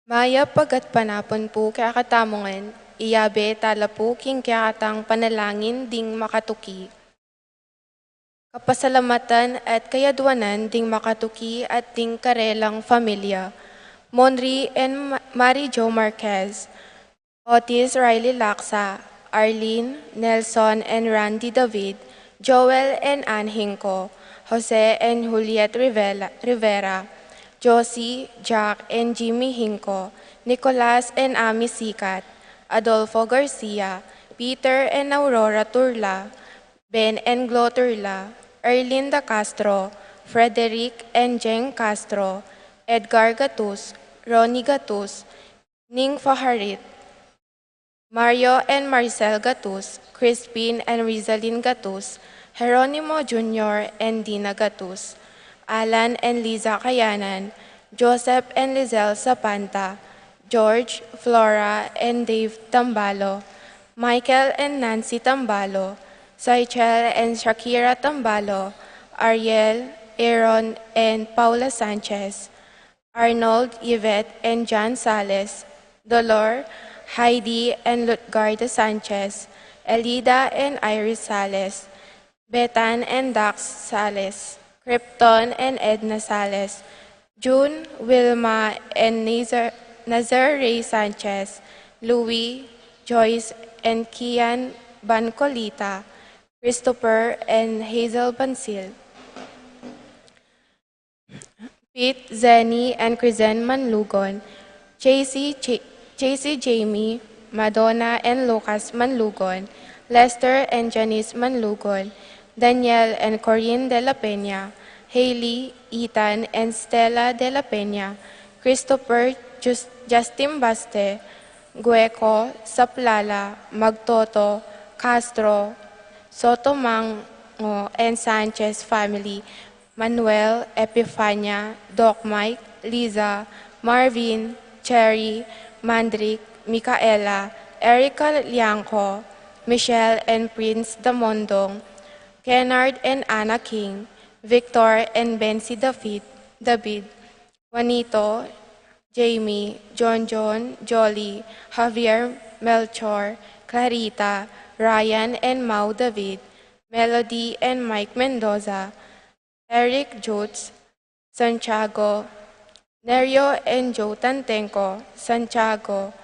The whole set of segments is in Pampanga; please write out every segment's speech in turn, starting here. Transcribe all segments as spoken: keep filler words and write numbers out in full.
Mayap a gatpanapun pu kekatamu ngan, iyabe tala pu king kekatang panalangin ding makatuki. Kapasalamatan at kayadwanan ding makatuki at ding karelang familia. Monri and Ma-, Mary Jo Marquez, Otis Riley Laksa, Arlene, Nelson and Randy David, Joel and Ann Hinco, Jose and Juliet Rivela-, Rivera, Josie, Jack and Jimmy Hinco, Nicolas and Ami Sikat, Adolfo Garcia, Peter and Aurora Turla, Ben and Glo Turla, Erlinda Castro, Frederick and Jeng Castro, Edgar Gatus, Ronnie Gatus, Ning Faharit, Mario and Marcel Gatus, Crispin and Rizalin Gatus, Jeronimo Junior and Dina Gatus, Alan and Liza Kayanan, Joseph and Lizelle Zapanta, George, Flora and Dave Tambalo, Michael and Nancy Tambalo, Sychel and Shakira Tambalo, Ariel, Aaron and Paula Sanchez, Arnold, Yvette and John Sales, Dolor, Heidi and Lutgarda Sanchez, Elida and Iris Sales, Betan and Dax Sales, Krypton and Edna Sales, June, Wilma and Nazar, Nazar Ray Sanchez, Louis, Joyce and Kian Bancolita, Christopher and Hazel Bansil, Pete, Zenny and Crizen Manlugon, Chasey, Ch-, Chasey Jamie, Madonna and Lucas Manlugon, Lester and Janice Manlugon, Daniel and Corinne de la Peña, Haley, Ethan and Stella de la Peña, Christopher, Jus-, Justin Baste, Gueco, Saplala, Magtoto, Castro, Sotomango and Sanchez family, Manuel, Epifania, Doc Mike, Liza, Marvin, Cherry, Mandrick, Micaela, Erica Lianco, Michelle and Prince Damondong, Kennard and Anna King, Victor and Bensi David, David, Juanito, Jamie, John John, Jolly, Javier, Melchor, Clarita, Ryan and Mau David, Melody and Mike Mendoza, Eric Jutes, Santiago, Nerio and Joe Tantenco, Santiago,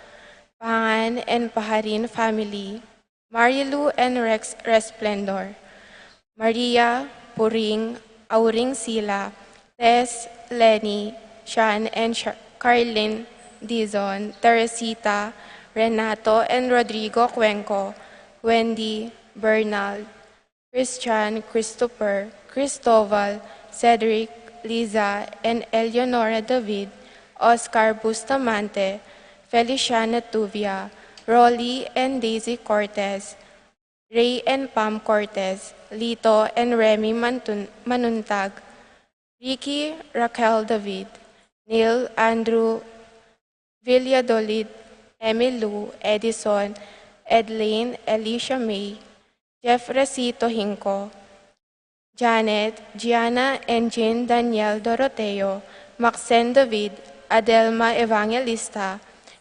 Pangan and Paharin family, Marilu and Rex Resplendor, Maria, Puring, Auring Sila, Tess, Lenny, Shan and Sh-, Carlin, Dizon, Teresita, Renato and Rodrigo Cuenco, Wendy, Bernal, Christian, Christopher, Cristobal, Cedric, Liza, and Eleonora David, Oscar Bustamante, Feliciana Tuvia, Rolly and Daisy Cortez, Ray and Pam Cortez, Lito and Remy Mantun-, Manuntag, Ricky, Raquel David, Neil, Andrew, Valladolid, Emmy Lou, Edison, Edlane, Alicia May, Jeff Recito Hinco, Janet, Gianna and Jean Daniel Doroteo, Maxen David, Adelma Evangelista,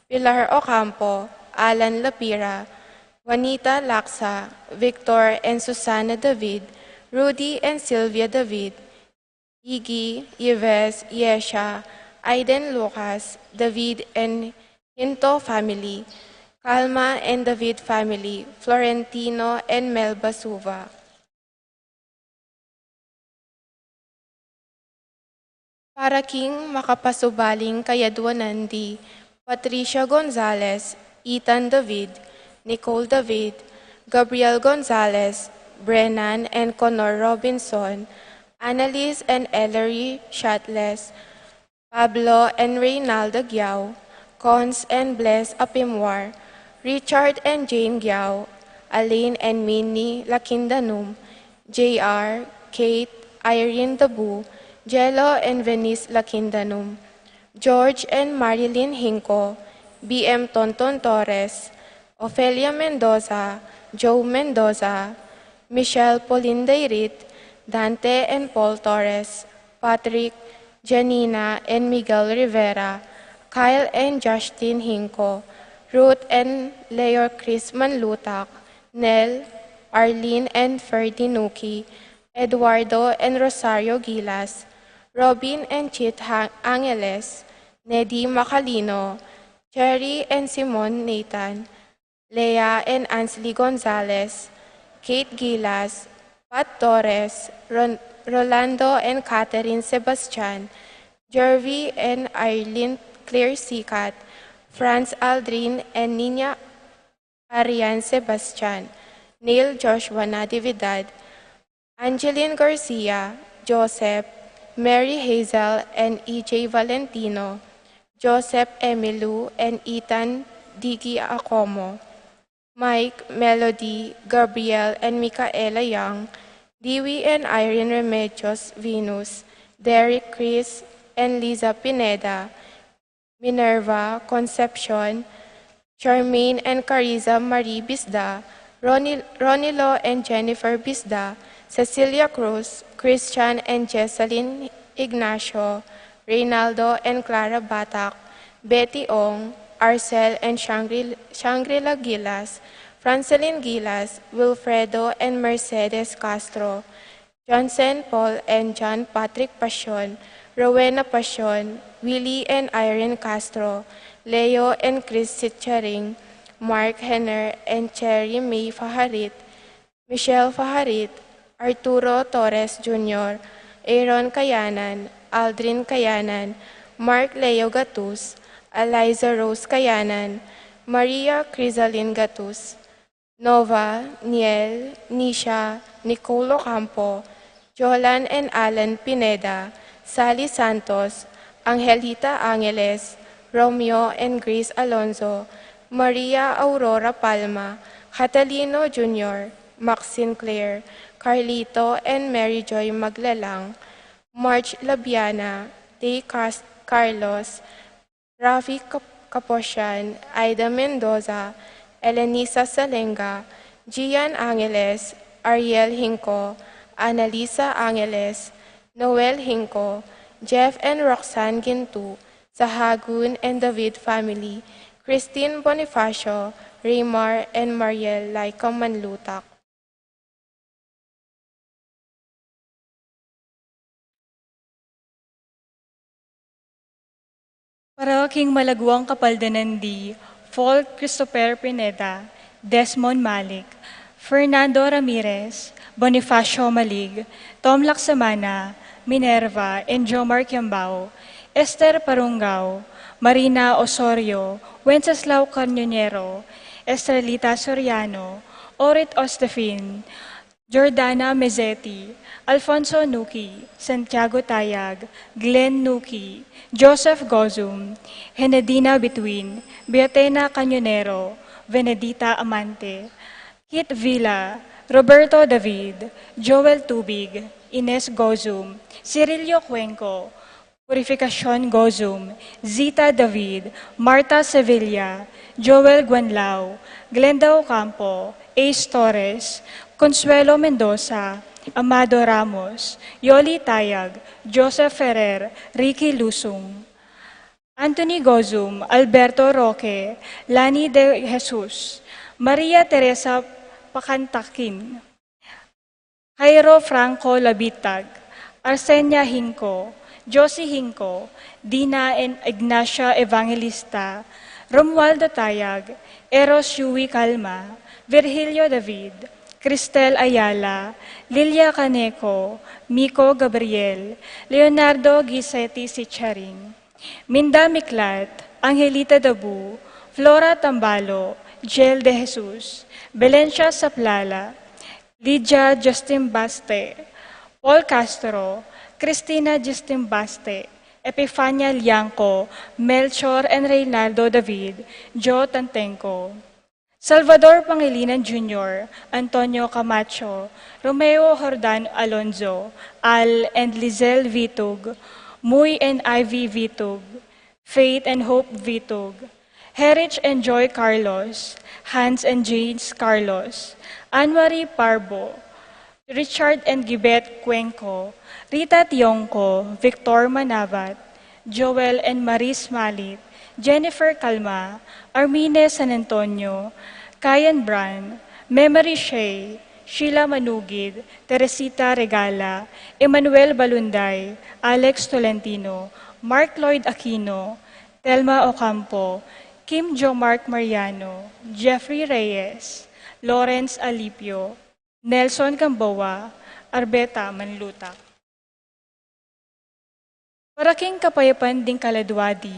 Pilar Ocampo, Alan Lapira, Juanita Laksa, Victor and Susana David, Rudy and Sylvia David, Iggy, Yves, Yesha, Aiden Lucas, David and Hinto family, Calma and David family, Florentino and Melba Suva. Para king makapasubaling kayadwanan di Patricia Gonzalez, Ethan David, Nicole David, Gabriel Gonzalez, Brennan and Connor Robinson, Annalise and Ellery Shatles, Pablo and Reynalda Giao, Cons and Bless Apimwar, Richard and Jane Giao, Alain and Minnie Lakindanum, J R, Kate, Irene Dabu, Jello and Venice Lakindanum, George and Marilyn Hinco, B M Tonton Torres, Ofelia Mendoza, Joe Mendoza, Michelle Pauline Dairit, Dante and Paul Torres, Patrick, Janina and Miguel Rivera, Kyle and Justin Hinco, Ruth and Leor Chris Manlutak, Nel, Arlene and Ferdy Nuki, Eduardo and Rosario Gilas, Robin and Chit Ha-, Angeles, Nedi Macalino, Cherry and Simon Nathan, Leah and Ansley Gonzalez, Kate Gilas, Pat Torres, Ron-, Rolando and Catherine Sebastian, Jervy and Irene Claire Sikat, Franz Aldrin and Nina Arian Sebastian, Neil Joshua Natividad, Angeline Garcia, Joseph, Mary Hazel and E J Valentino, Joseph Emilu and Ethan Digi Acomo, Mike, Melody, Gabriel and Micaela Young, Dewey and Irene Remedios Venus, Derek Chris and Liza Pineda, Minerva, Concepcion, Charmaine and Carissa Marie Bisda, Ronil-, Ronilo and Jennifer Bisda, Cecilia Cruz, Christian and Jessalyn Ignacio, Reynaldo and Clara Batak, Betty Ong, Arcel and Shangri-, Shangri-La Gilas, Francelyn Gilas, Wilfredo and Mercedes Castro, Johnson Paul and John Patrick Pasion, Rowena Pasion, Willie and Irene Castro, Leo and Chris Sitcharing, Mark Henner and Cherry May Faharit, Michelle Faharit, Arturo Torres Junior, Aaron Kayanan, Aldrin Kayanan, Mark Leo Gatus, Eliza Rose Kayanan, Maria Crisalin Gatus, Nova, Niel, Nisha, Nicole Ocampo, Jolan and Alan Pineda, Sally Santos, Angelita Angeles, Romeo and Grace Alonzo, Maria Aurora Palma, Catalino Junior, Max Sinclair, Carlito and Mary Joy Maglalang, March Labiana, Tay Cas-, Carlos, Rafi Cap-, Caposian, Aida Mendoza, Elenisa Salenga, Gian Angeles, Ariel Hinco, Annalisa Angeles, Noel Hinco, Jeff and Roxanne Gintu, Sahagun and David family, Christine Bonifacio, Raymar and Mariel Laika Manlutak. Para king malaguang kapaldanan di Paul Christopher Pineda, Desmond Malik, Fernando Ramirez, Bonifacio Malig, Tom Laksamana, Minerva and Jomar Kiambao, Esther Parungao, Marina Osorio, Wenceslao Carñonero, Estrelita Soriano, Orit Ostefin, Jordana Mezeti, Alfonso Nuki, Santiago Tayag, Glenn Nuki, Joseph Gozum, Henedina Bituin, Beatena Cañonero, Venedita Amante, Kit Villa, Roberto David, Joel Tubig, Ines Gozum, Cirilio Cuenco, Purificacion Gozum, Zita David, Martha Sevilla, Joel Guanlao, Glenda Ocampo, Ace Torres, Consuelo Mendoza, Amado Ramos, Yoli Tayag, Joseph Ferrer, Ricky Lusung, Anthony Gozum, Alberto Roque, Lani de Jesus, Maria Teresa Pacantaquin, Jairo Franco Labitag, Arsenia Hinco, Josie Hinco, Dina and Ignacia Evangelista, Romualdo Tayag, Eros Yui Calma, Virgilio David, Cristel Ayala, Lilia Caneco, Miko Gabriel, Leonardo Gisetti Sicharing, Minda Miklat, Angelita Dabu, Flora Tambalo, Jel De Jesus, Belencia Saplala, Lydia Justin Baste, Paul Castro, Christina Justin Baste, Epifania Liangco, Melchor and Reynaldo David, Joe Tantenco, Salvador Pangilinan Junior, Antonio Camacho, Romeo Jordan Alonzo, Al and Lizelle Vitug, Muy and Ivy Vitug, Faith and Hope Vitug, Herich and Joy Carlos, Hans and James Carlos, Anne Marie Parbo, Richard and Gibet Cuenco, Rita Tiongco, Victor Manavat, Joel and Maris Malit, Jennifer Calma, Armine San Antonio, Kayan Bran, Memory Shea, Sheila Manugid, Teresita Regala, Emmanuel Balunday, Alex Tolentino, Mark Lloyd Aquino, Telma Ocampo, Kim Jo Mark Mariano, Jeffrey Reyes, Lawrence Alipio, Nelson Gamboa, Arbeta Manlutak. Para king kapayapan ding kaladwa di,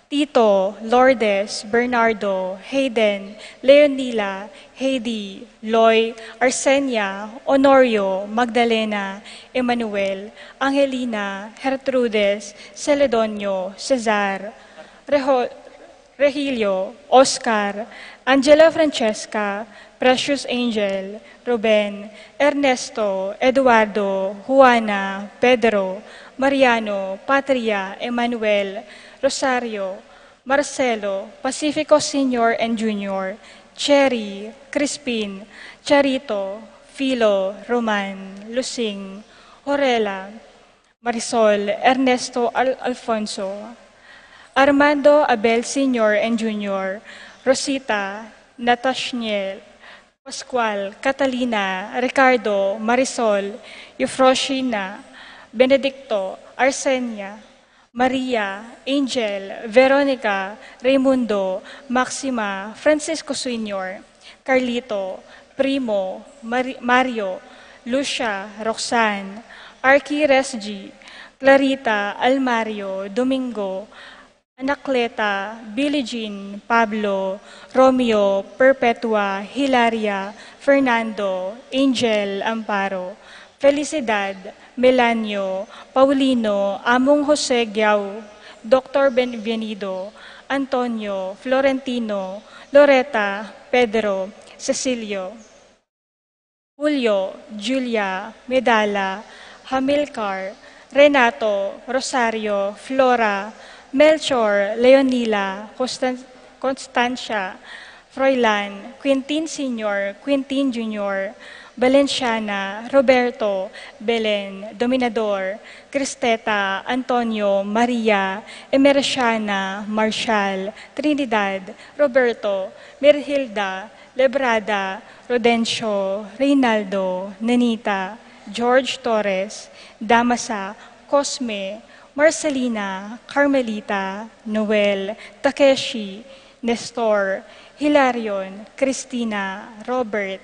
Tito, Lourdes, Bernardo, Hayden, Leonila, Heidi, Loy, Arsenia, Honorio, Magdalena, Emmanuel, Angelina, Gertrudes, Celedonio, Cesar, Reho-, Regilio, Oscar, Angela Francesca, Precious Angel, Ruben, Ernesto, Eduardo, Juana, Pedro, Mariano, Patria, Emmanuel, Rosario, Marcelo, Pacifico Senior and Junior, Cherry, Crispin, Charito, Filo, Roman, Lusing, Horela, Marisol, Ernesto, Al-, Alfonso, Armando, Abel Senior and Junior, Rosita, Natashniel, Pascual, Catalina, Ricardo, Marisol, Eufrosina, Benedicto, Arsenia, Maria, Angel, Veronica, Raimundo, Maxima, Francisco Senior, Carlito, Primo, Mari-, Mario, Lucia, Roxanne, Archie, Resgy, Clarita, Almario, Domingo, Anacleta, Billie Jean, Pablo, Romeo, Perpetua, Hilaria, Fernando, Angel, Amparo, Felicidad, Melanio, Paulino, Among Jose Giao, Doktor Ben-, Bienido, Antonio, Florentino, Loreta, Pedro, Cecilio, Julio, Julia, Medala, Hamilcar, Renato, Rosario, Flora, Melchor, Leonila, Constan-, Constancia, Froilan, Quintin Senior, Quintin Junior, Valenciana, Roberto, Belen, Dominador, Cristeta, Antonio, Maria, Emerciana, Marshall, Trinidad, Roberto, Merhilda, Lebrada, Rodencio, Reynaldo, Nenita, George Torres, Damasa, Cosme, Marcelina, Carmelita, Noel, Takeshi, Nestor, Hilarion, Cristina, Robert,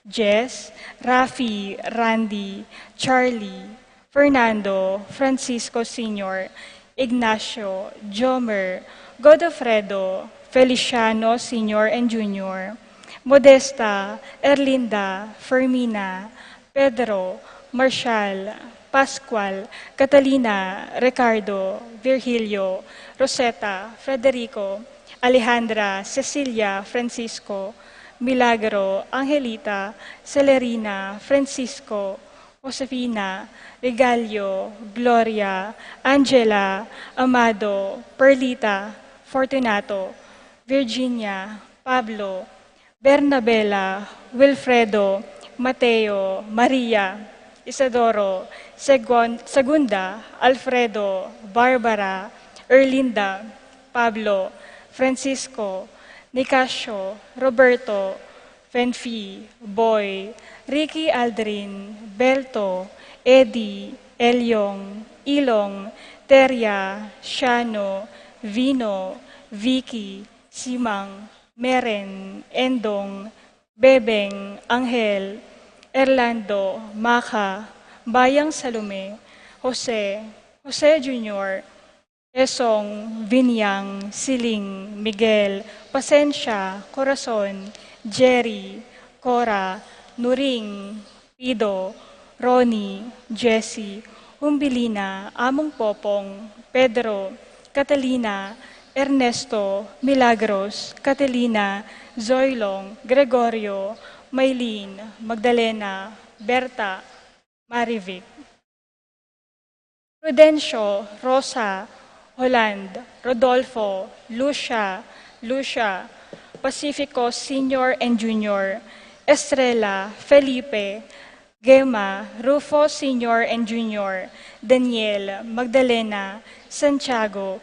Jess, Rafi, Randy, Charlie, Fernando, Francisco Senior, Ignacio, Jomer, Godofredo, Feliciano Senior and Junior, Modesta, Erlinda, Fermina, Pedro, Marshall, Pascual, Catalina, Ricardo, Virgilio, Rosetta, Federico, Alejandra, Cecilia, Francisco, Milagro, Angelita, Celerina, Francisco, Josefina, Regalio, Gloria, Angela, Amado, Perlita, Fortunato, Virginia, Pablo, Bernabela, Wilfredo, Mateo, Maria, Isidoro, Segon-, Segunda, Alfredo, Barbara, Erlinda, Pablo, Francisco, Nicasio, Roberto, Fenfi, Boy, Ricky, Aldrin, Belto, Eddie, Elyong, Ilong, Teria, Shano, Vino, Vicky, Simang, Meren, Endong, Bebeng, Angel, Erlando, Maka, Bayang Salome, Jose, Jose Junior, Esong, Vinyang, Siling, Miguel, Pasensia, Corazon, Jerry, Cora, Nuring, Pido, Ronnie, Jessie, Umbilina, Among Popong, Pedro, Catalina, Ernesto, Milagros, Catalina, Zoilong, Gregorio, Maylene, Magdalena, Berta, Marivic, Prudencio, Rosa, Holland, Rodolfo, Lucia, Lucia, Pacifico Senior and Junior, Estrella, Felipe, Gemma, Rufo Senior and Junior, Daniel, Magdalena, Santiago,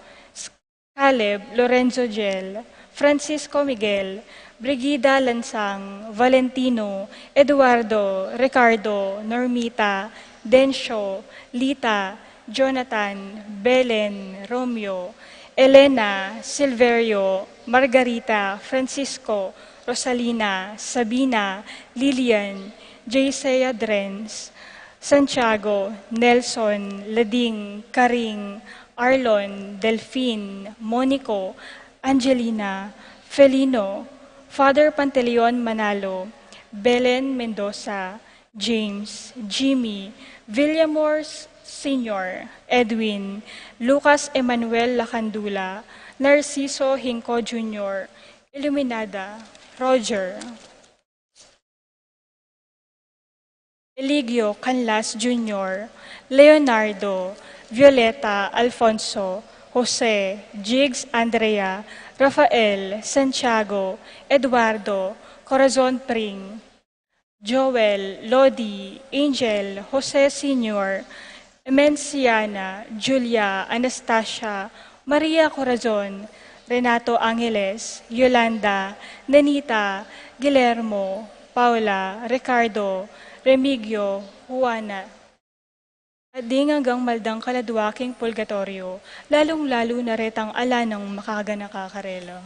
Caleb, Lorenzo Jel, Francisco Miguel, Brigida Lansang, Valentino, Eduardo, Ricardo, Normita, Dencio, Lita, Jonathan, Belen, Romeo, Elena, Silverio, Margarita, Francisco, Rosalina, Sabina, Lilian, Jaisea Drens, Santiago, Nelson, Lading, Karing, Arlon, Delfin, Monico, Angelina, Felino, Father Pantaleon Manalo, Belen Mendoza, James, Jimmy, Villamor Senior, Edwin, Lucas Emmanuel Lacandula, Narciso Hinco Junior, Iluminada, Roger. Eligio Canlas Junior, Leonardo, Violeta, Alfonso, Jose, Jigs, Andrea, Rafael, Santiago, Eduardo, Corazon Pring, Joel, Lodi, Angel, Jose Senior, Emenciana, Julia, Anastasia, Maria Corazon, Renato Angeles, Yolanda, Nenita, Guillermo, Paula, Ricardo, Remigio, Juana, at ding anggang maldang kaladwa king purgatoryo, lalung-lalu na retang ala nang makaganaka karela.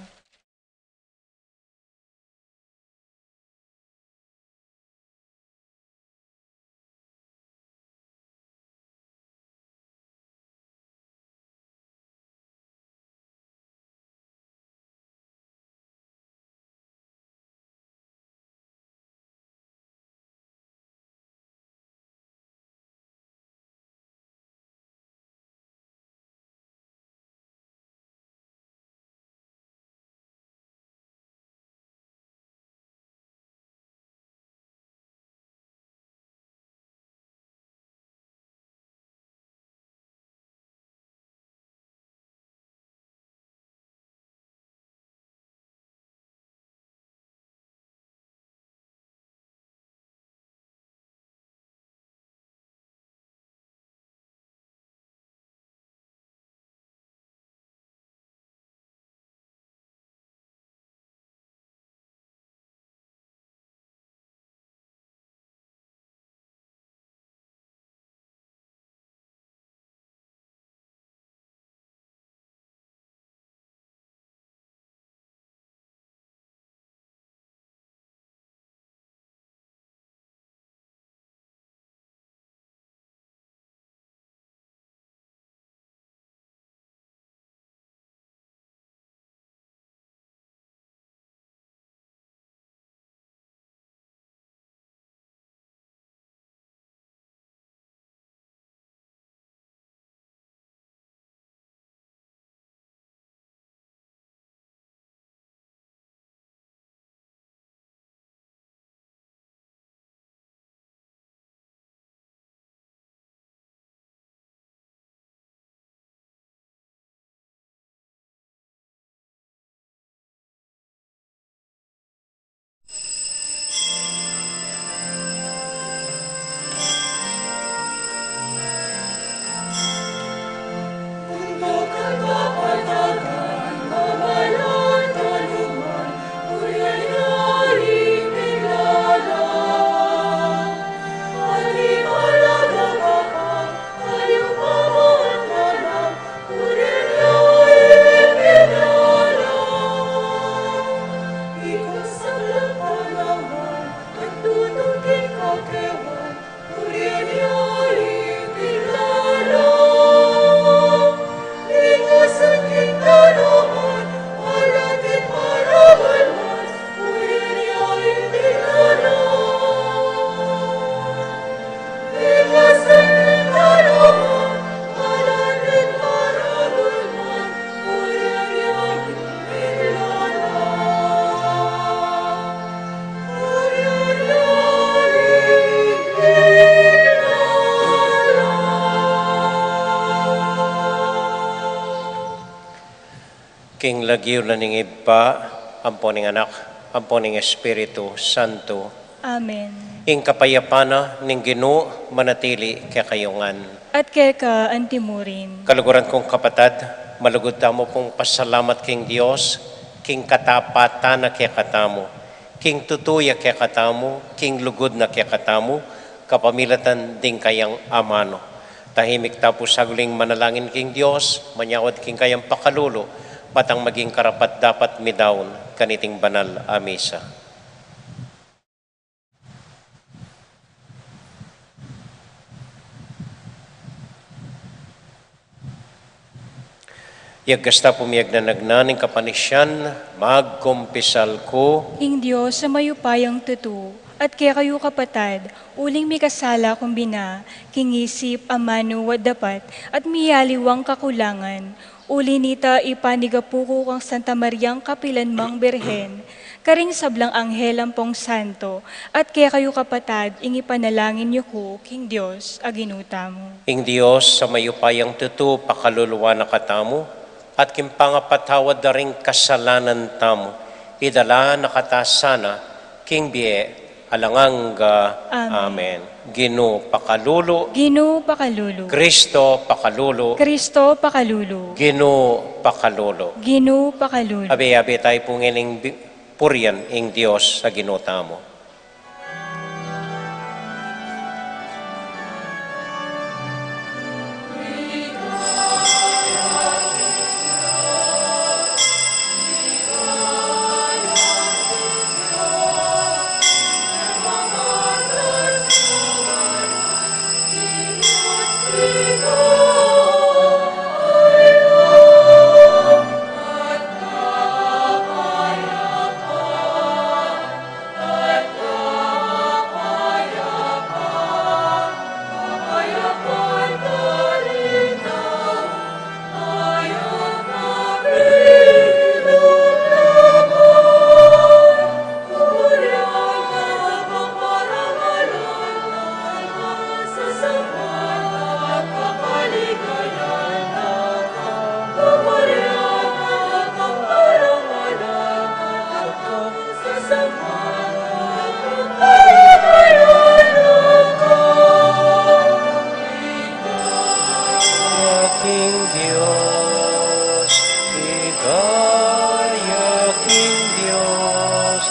King lagyu na ning Ibpa, ampo ning Anak, ampo ning Espiritu Santo. Amen. Ing kapayapan na ning Ginu manatili kekayu ngan. At keka antimurin. Kaluguran kung kapatad, Malugud tamu pung pasalamat king Dios, king katapatan na kekatamu, king tutu ya kekatamu, king lugud na kekatamu, kapamilatan ding kayang amanu. Tahimik ta pu saguling manalangin king Dios, manyawad king kayang pakalulu, patang maging karapat-dapat midaun kaniting banal a misa. Yagasta pumiyag na nagnaning kapanisian, magkumpisal ku. Ing Dios a mayupayang tutu, at kekayu kapatad, uling mikasala kung bina, king isip, amanu, at dapat, at miyaliwang kakulangan, uli nita ipanigapu ku kang Santa Mariang kapilan mang Birhen, karing sablang anghel ampong santo, at kekayu kapatad, ing ipanalangin yu ku king Dios a Ginu tamu. Ing Dios a mayupayang tutu pakaluluan na katamu, at king pangapatawad da ring kasalanan tamu, idala na kata sana king bie alang angga. Amen. Amen. Ginu pakalulu. Ginu pakalulu. Kristo pakalulu. Kristo pakalulu. Ginu pakalulu. Ginu pakalulu. Abe, abe tayu pu ngening bi-, purian ing Dios a Ginu tamu. King Dios, igaya king Dios,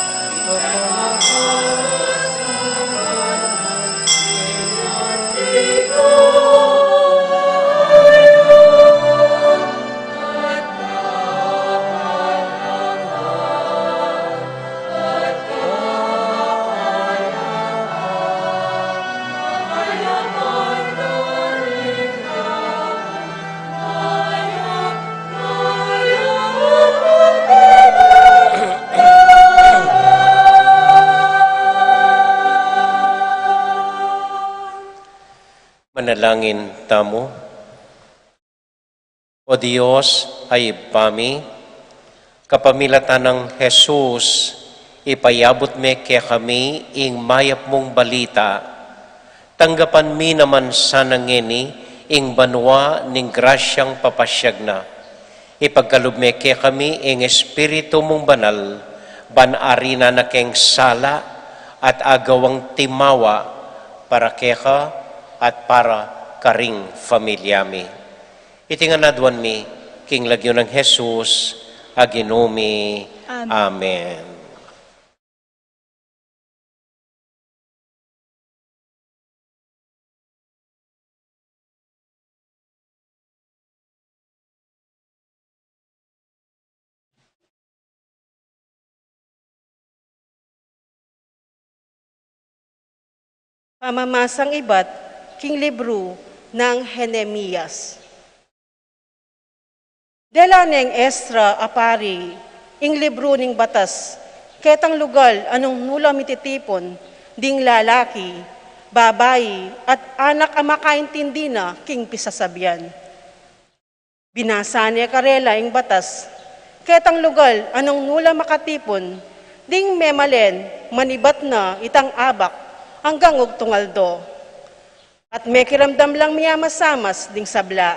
Manalangin tamu. O Dios a Ibpa mi, kapamilatan nang Jesus, ipayabut me kekami ing mayap mung balita. Tanggapan mi naman sana ngeni ing banua ning grasyang papasiag na. Ipagkalub me kekami ing Espiritu mung Banal, ban arinan na keng sala at agawang timawa para keka at para karing familia mi. Iti ngan aduan mi king lagyu nang Jesus a Ginu mi. Amen. Amen. Pamamasang ibat king libru nang Jeremias. Dela neng Esdras a pari ing libru ning batas, ketang lugal a nung nu la mititipun ding lalaki, babai, at anak a makaintindi na king pisasabian. Binasa ne karela ing batas, ketang lugal a nung nu la makatipun ding memalen, manibat na itang abak anggang ugtung aldo, at mekiramdam lang miamasamas ding sabla.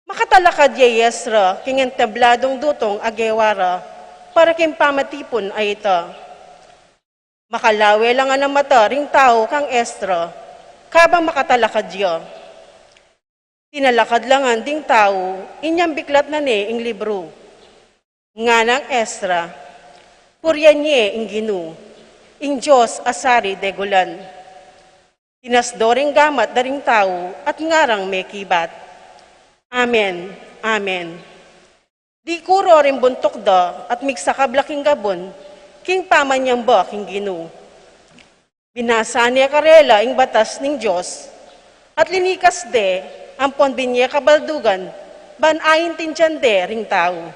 Makatalakad ya i Esdras king entabladung dutung a gewa ra para king pamatipun a ita. Makalawe la ngan a mata ring tau kang Esdras kabang makatalakad ya. Tinalakad la ngan ding tau inyang biklat na ne ing libru. Nganang Esra, purian ye ing Ginu, ing Dios a sari degulan. Tinasdo ring gamat da ring tau at ngarang mekibat, "Amen, amen." Dikuru ring buntuk da at migsakab la king gabun king pamanyamba king Ginu. Binasa ne karela ing batas ning Dios at linikas de ampon binye kabaldugan ban aintindian de ring tau.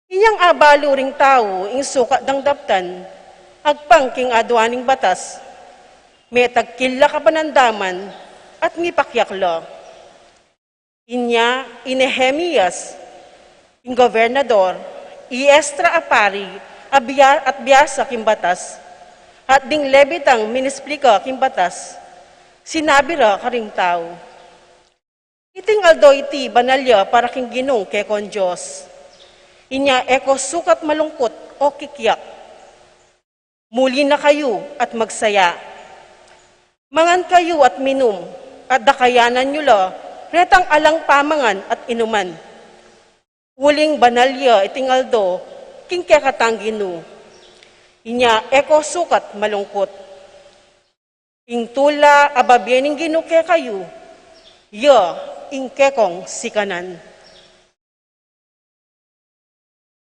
Inyang abalu ring tau ing sukat dang daptan agpang king adua ning batas, metagkil la kapanandaman at mipakiak la. Inya i Nehemias, ing gobernador, i Esdra a pari, a bia-, at biasa king batas, at ding Levitang minisplika king batas, sinabi ra karing tau, "Iting aldo iti banal ya para king Ginung kekong Dios. Inya e ko sukat malungkut o kikiak. Muli na kayu at magsaya. Mangan kayu at minum, at dakayanan yu la retang alang pamangan at inuman. Uling banal ya iting aldo king kekatang Ginu. Inya e ko sukat malungkut. Ing tula a babie ning Ginu kekayu, ya ing kekong sikanan."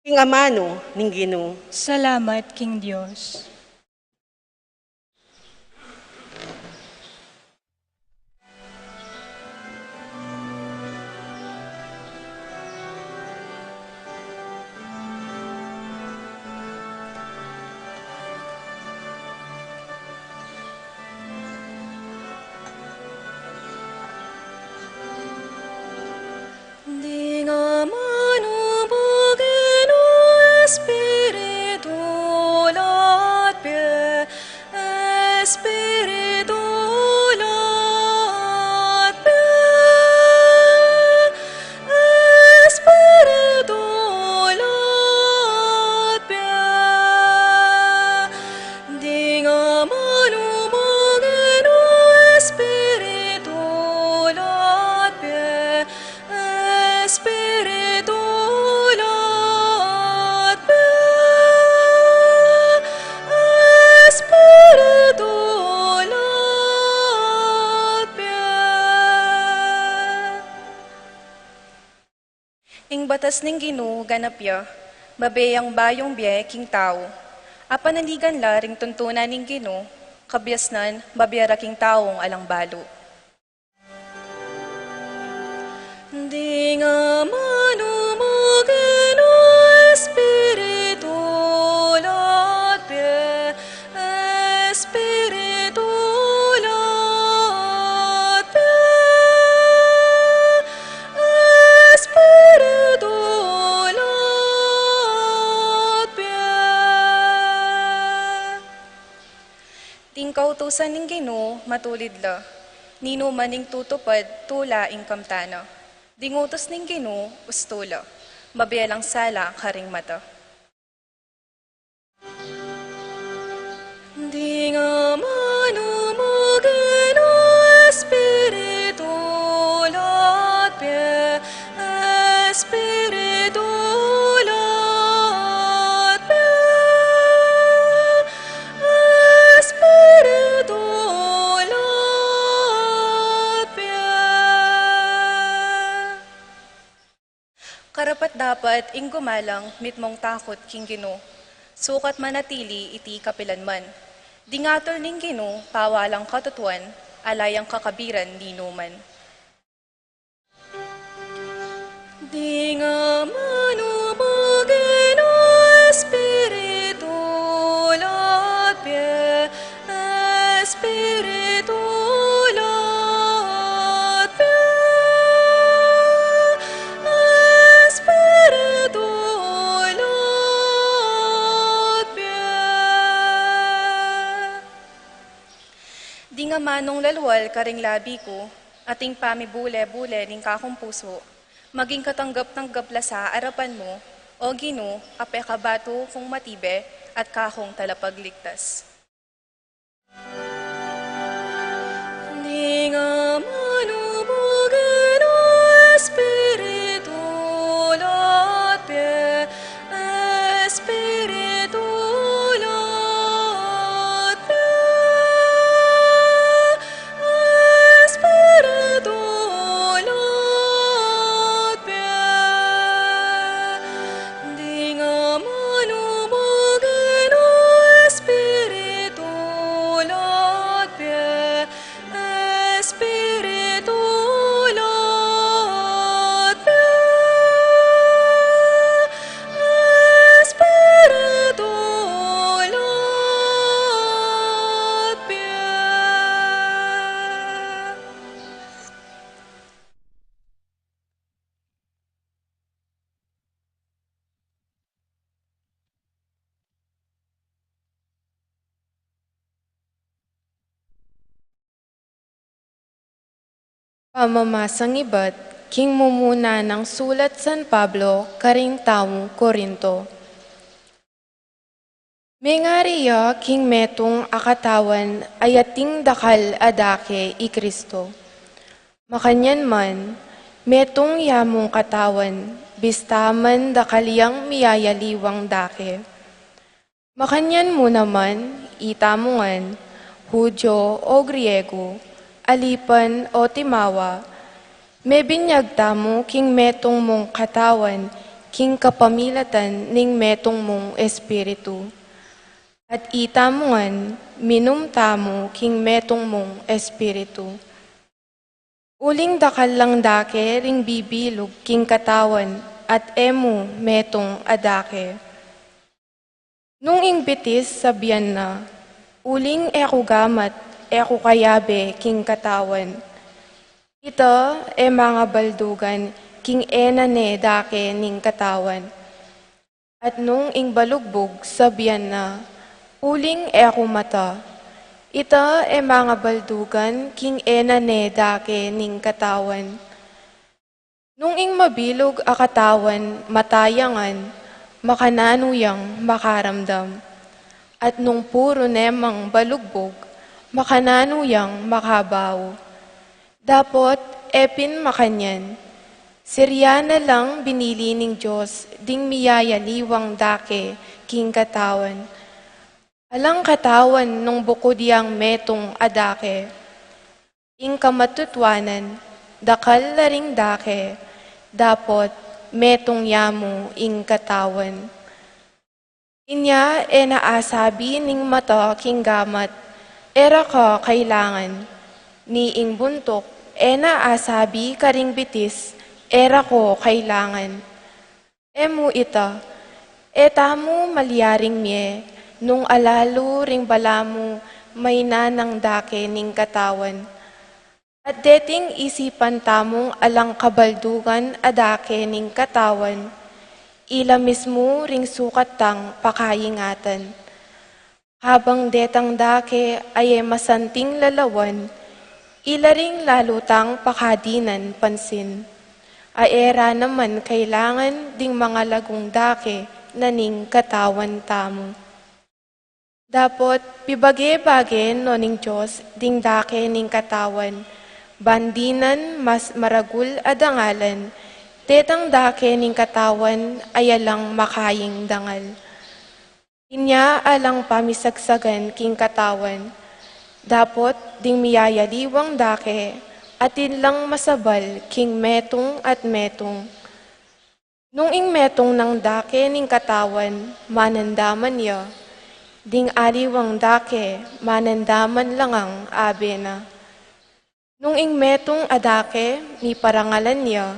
Ing amanu ning Ginu. Salamat king Dios. Ding amanu, Ginu, Espiritu, Lord, pie, Espiritu, Lord, pie, Espiritu, Lord, pie. Ding amanu, Ginu, Espiritu, Lord, pie, Espiritu, Lord, pie, Espiritu, Lord, pie. Ing batas ning Ginu ganap ya, babie yang bayung bie king tau. Apanaligan la ring tuntunan ning Ginu, kabiasnan babie ra king taung alang balu. Ding amanu, Ginu, Espiritu, Lord, pie, Espiritu, Lord, pie, Espiritu, Lord, pie. Ding kautusan ning Ginu matulid la, ninuman ing tutupad tula ing kamtan na. Ding utus ning Ginu ustu la, mabie lang sala karing mata. Ding amanu, Ginu, Espiritu, Lord, pie, Espiritu, Lord, pie, Espiritu, Lord, pie. Karapat-dapat ing gumalang mitmung takut king Ginu, sukat manatili iti kapilanman. Ding atul ning Ginu pawalang katutuan, ala yang kakabiran ninuman. Ding amanu, Ginu, Espiritu, Lord, pie, Espiritu, Lord, pie, Espiritu, Lord, pie. Ding amanung lalual karing labi ku, at ing pamibule-bule ning kakung pusu, maging katanggap-tanggap la sa arapan mu, O Ginu, a pekabatu kung matibe at kakung talapagligtas. Ding amanu, Ginu, Pamamasang ibat king mumuna nang sulat San Pablo karing taung Corinto. Mengari ya king metung a katawan a ating dakal a dake i Kristo. Makanyan man, metung ya mung katawan, bista man dakal yang miyayaliwang dake. Makanyan mu naman, itamu ngan, Hudyo o Griego, alipan o timawa, mebinyag tamu king metung mung katawan, king kapamilatan ning metung mung Espiritu. At itamu ngan, minum tamu king metung mung Espiritu. Uling dakal lang dake ring bibilug king katawan, at e mu metung a dake. Nung ing bitis sabian na, "Uling e ku gamat, e ku kayabe king katawan." Ita e mangabaldugan king e na ne dake ning katawan. At nung ing balugbug sabian na, "Uling e ku mata." Ita e mangabaldugan king e na ne dake ning katawan. Nung ing mabilug a katawan mata ya ngan, makananu yang makaramdam? At nung puru ne mang balugbug, makananu yang makabau? Dapot e pin makanyan. Siria na lang binili ning Dios ding miyayaliwang dake king katawan. Alang katawan nung bukud yang metung a dake. Ing kamatutuanan, dakal la ring dake, dapot metung ya mu ing katawan. Inya e na asabi ning mata king gamat, "E ra ka kailangan." Ni ing buntuk e na asabi karing bitis, "E ra ku kailangan." E mu ita, e tamu malyaring mie, nung alalu ring balamu mayna nang dake ning katawan. At deting isipan tamung alang kabaldugan a dake ning katawan, ila mismu ring sukat tang pakaingatan. Kabang detang dake a e masanting lalawan, ila ring lalu tang pakadinan pansin. A e ra naman kailangan ding mangalagung dake na ning katawan tamu. Dapot pibage-bage no ning Dios ding dake ning katawan, ban dinan mas maragul a dangalan detang dake ning katawan a yalang makaing dangal. Inya alang pamisagsagan king katawan, dapot ding miyayaliwang dake atin lang masabal king metung at metung. Nung ing metung nang dake ning katawan manandaman ya, ding aliwang dake manandaman la ngang abe na. Nung ing metung a dake miparangalan ya,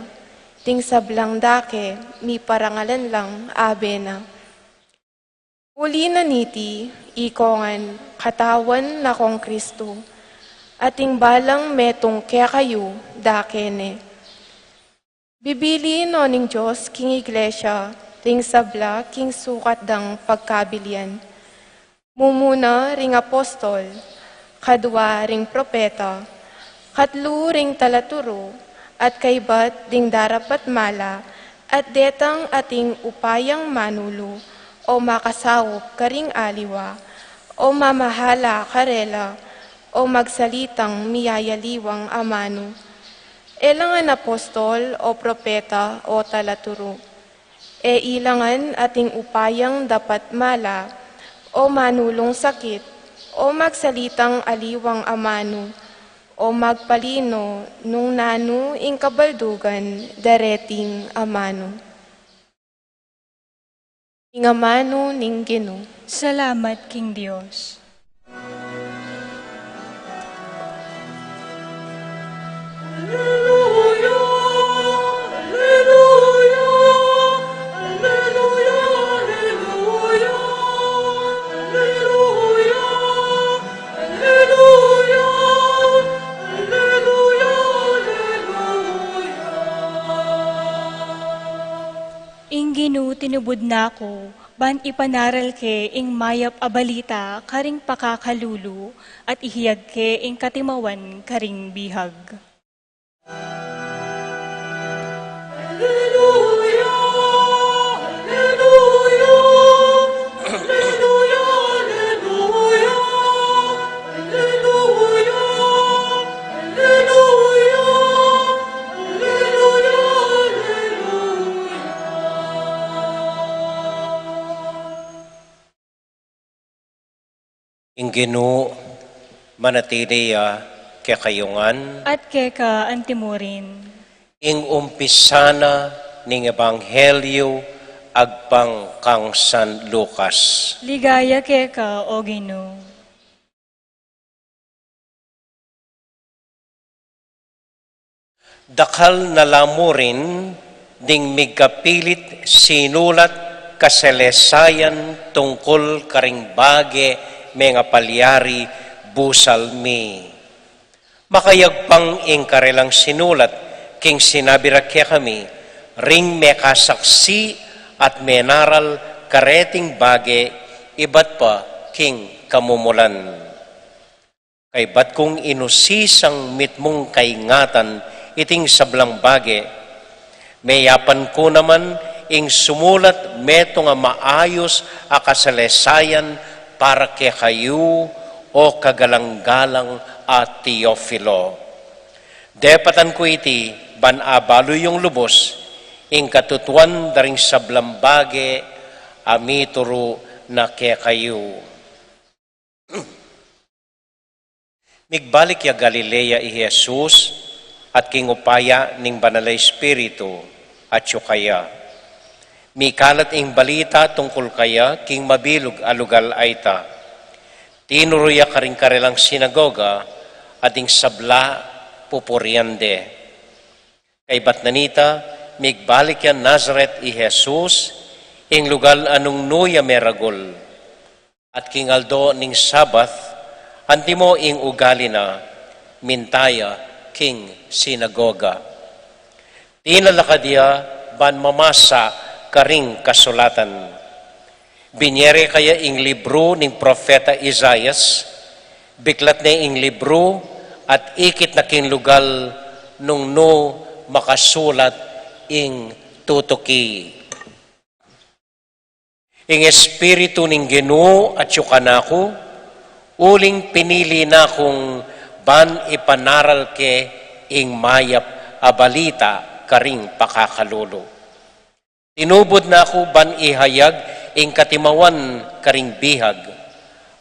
ding sablang dake miparangalan lang abe na. Uli na niti, ikong ngan, katawan na kong Kristu, at ing balang metung kekayu dake ne. Bibili no ning Dios king iglesia ring sabla king sukat dang pagkabilian. Mumuna ring apostol, kadua ring propeta, katlu ring talaturu, at kaybat ding darapat mala, at detang ating upayang manulu, o makasaup karing aliwa, o mamahala karela, o magsalitang miyayaliwang amanu. E la ngan apostol, o propeta, o talaturu. E ila ngan ating upayang dapat mala, o manulung sakit, o magsalitang aliwang amanu, o magpalino nung nanu ing kabaldugan dareting amanu. Ing amanu ning Ginu. Salamat king Dios. Ing Ginu tinubud na ku, ban ipanaral ke ing mayap a balita karing pakakalulu, at ihayag ke ing katimawan karing bihag. Ginu, manatili ya kekayu ngan. At keka antimurin. Ing umpisa na ning Ebanghelyu agpang kang San Lucas. Ligaya keka, O Ginu. Dakal na la murin ding migkapilit sinulat kasalesayan tungkul karing bage mengapalyari busal mi. Makayagpang ing karelang sinulat king sinabi ra kekami ring mekasaksi at menaral kareting bage ibat pa king kamumulan. Kaybat kung inusisang mitmung kaingatan iting sablang bage, meyapan ku naman ing sumulat metung a maayus a kasalesayan para kekayu, o kagalang-galang a Teofilo. Depatan ku iti ban abalu yung lubus ing katutuan da ring sablang bage a mituru na kekayu. Migbalik ya Galilea i Jesus at king upaya ning Banal a Espiritu atyu kaya. Mikalat ing balita tungkul kaya king mabilug a lugal a ita. Tinuru ya karing karelang sinagoga at ing sabla pupurian de. Kaybat na nita, migbalik ya Nazaret i Jesus, ing lugal a nung nu ya meragul. At king aldo ning Sabat, antimo ing ugali na, minta ya king sinagoga. Tinalakad ya ban mamasa karing kasulatan. Binie re kaya ing libru ning propeta Isaias, biklat ne ing libru at ikit na king lugal nung nu makasulat ing tutuki. Ing Espiritu ning Ginu atyu kanaku, uling pinili na kung ban ipanaral ke ing mayap a balita karing pakakalulu. Tinubud na ku ban ihayag ing katimawan karing bihag,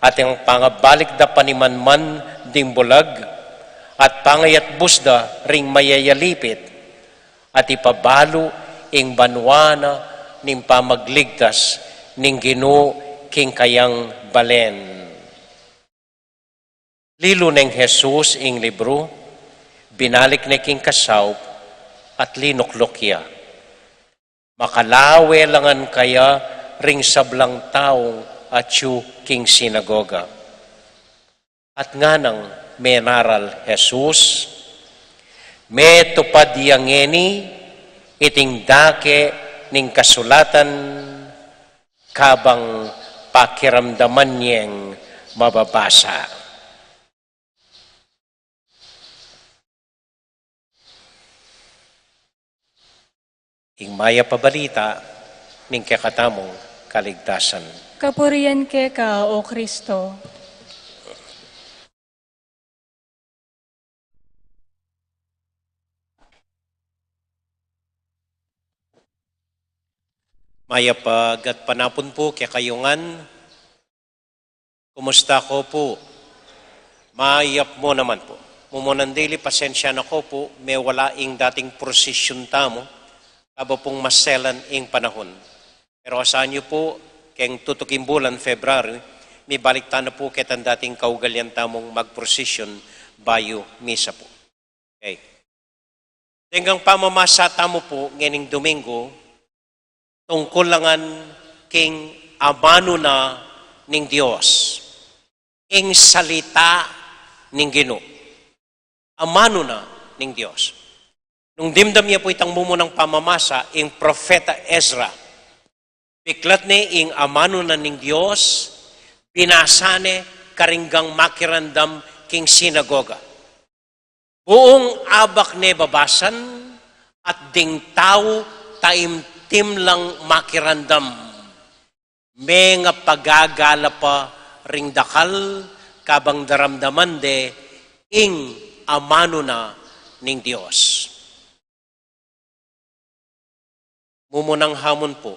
at ing pangabalik da panimanman ding bulag, at pangayatbus da ring mayayalipit, at ipabalu ing banua na ning pamagligtas ning Ginu king kayang balen. Lilu neng Jesus ing libru, binalik ne king kasaup, at linukluk ya. Makalawe la ngan kaya ring sablang taung atyu king sinagoga. At nganang menaral Jesus, metupad ya ngeni iting dake ning kasulatan, kabang pakiramdaman yeng mababasa. Ing mayap a balita ning kekatamung kaligtasan. Kapurian keka, O Kristo. Mayap a gatpanapun pu kekayu ngan. Kumusta ko pu? Mayap mu naman pu. Mumunan dili, pasensya na ko pu, mewala ing dating prosesyon tamu, kaba pung maselan ing panahun. Pero asahan yu pu, keng tutuking bulan February, mibalik tana pu ketang dating kaugalian tamung magprosesyon bayu misa pu. Okay. Deng pamamasa tamu pu ngening Domingo, tungkul la ngan king amanu na ning Dios. Ing salita ning Ginu. Amanu na ning Dios. Nung dimdam ya pu itang mumunang pamamasa, ing propeta Ezra, biklat ne ing amanu na ning Dios, binasa ne karing makiramdam king sinagoga. Buung abak ne babasan at ding tau taimtim lang makiramdam. Mengapagagala pa ring dakal kabang daramdaman de ing amanu na ning Dios. Mumunang hamun pu.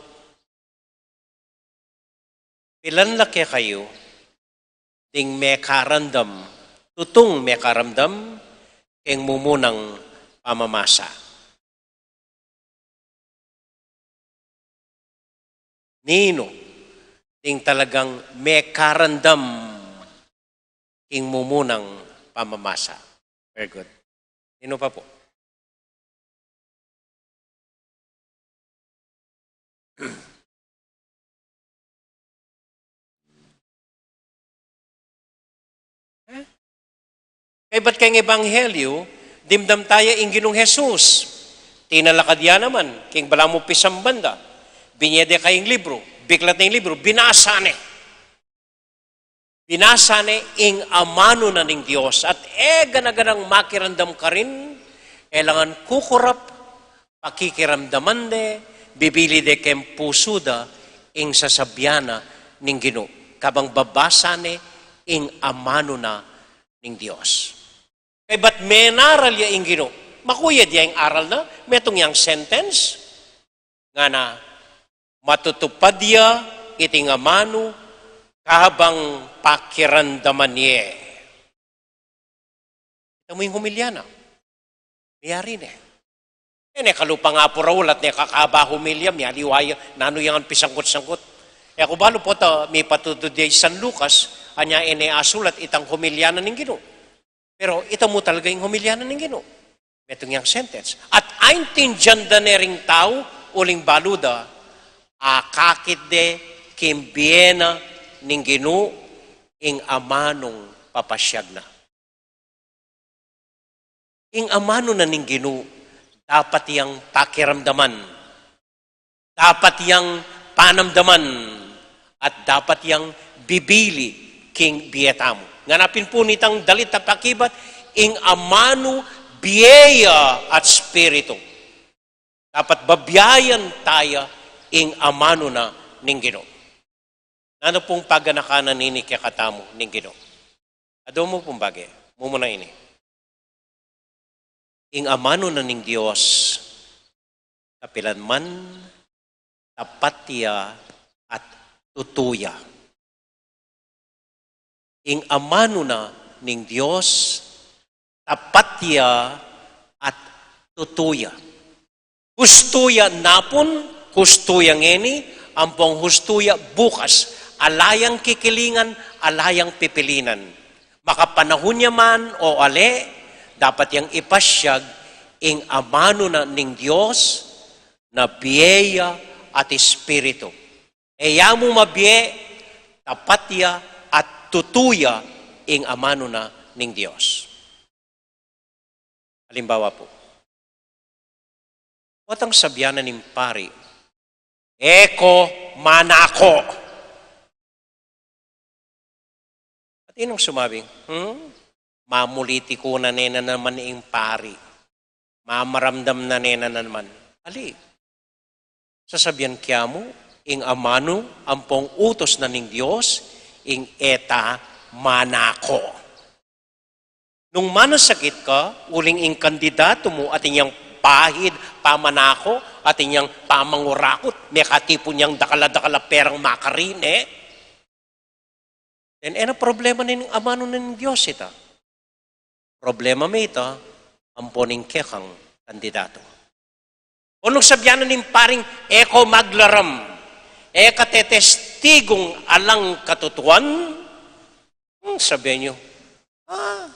Pilan la kekayu ding mekaramdam, tutung mekaramdam king mumunang pamamasa? Ninu ding talagang mekaramdam king mumunang pamamasa? Very good. Ninu pa pu? Eh? Kaybat keng Ebanghelyo, dimdam taya ing Ginung Jesus. Tinalakad ya naman king balamu pisamban da. Binye de kaya ing libru, biklat ne ing libru, binasa ne. Binasa ne ing amanu na ning Dios, at e gana-ganang makiramdam karin, e la ngan kukurap, pakikiramdaman de, bibili de keng pusu da ing sasabian na ning Ginu. Kabang babasa ne ing amanu na ning Dios. Kaybat menaral ya ing Ginu. Makuyad ya ing aral na, metung yang sentence. Ngana, matutupad ya iting amanu kabang pakiramdaman ye. Ita mu ing humilya na. Miyari ne. E ne kalupa nga pu raulat ne kakaba humilya, miyaliwa ya, nanu yang pisangkut-sangkut. E ku balu pota mipatutud ya i San Lucas, anya e ne asulat itang humilya na ning Ginu. Pero ita mu talaga ing humilya na ning Ginu. Metung yang sentence. At aintindian da ne ring tau, uling balu da, akakit de king bie na ning Ginu ing amanung papasiag na. Ing amanu na ning Ginu, dapat yang pakiramdaman. Dapat yang panamdaman at dapat yang bibili king bie tamu. Ngana pin pu nitang dalit a pakibat, ing amanu bie ya at spiritu. Dapat babiayan taya ing amanu na ning Ginu. Nanu pung paganakan na nini kekatamu ning Ginu? Adu mu pung bage, mumuna ini. Ing amanu na ning Dios, kapilan man, tapat ya at tutu ya. Ing amanu na ning Dios, tapat ya at tutu ya. Hustu ya napun, hustu ya ngeni, ampong hustu ya bukas, ala yang kikilingan, ala yang pipilinan. Makapanahun ya man o ale, dapat yang ipasiag ing amanu na ning Dios, na bie ya at Espiritu. E ya mu mabie, tapat ya at tutu ya ing amanu na ning Dios. Alimbawa pu, potang sabian na ning pari, "E ko manako." At inong sumabing, "Hmm? Mamulitiku na ne na naman ing pari. Mamaramdam na ne na naman." Ali, sasabian ke mu, ing amanu ampong utus na ning Dios, ing e ta manako. Nung manasakit ka, uling ing kandidatu mu atin yang pahid pamanako, atin yang pamangurakut, mekatipun yang dakal a dakal a perang makarine, then e na problema ning amanu na ning Dios ita. Problema me ita ampon ing kekang kandidatu. O nung sabian na ning paring, "E ko maglaram, e ka tetestigung alang katutuan," hmm, sabian yu, "Ah,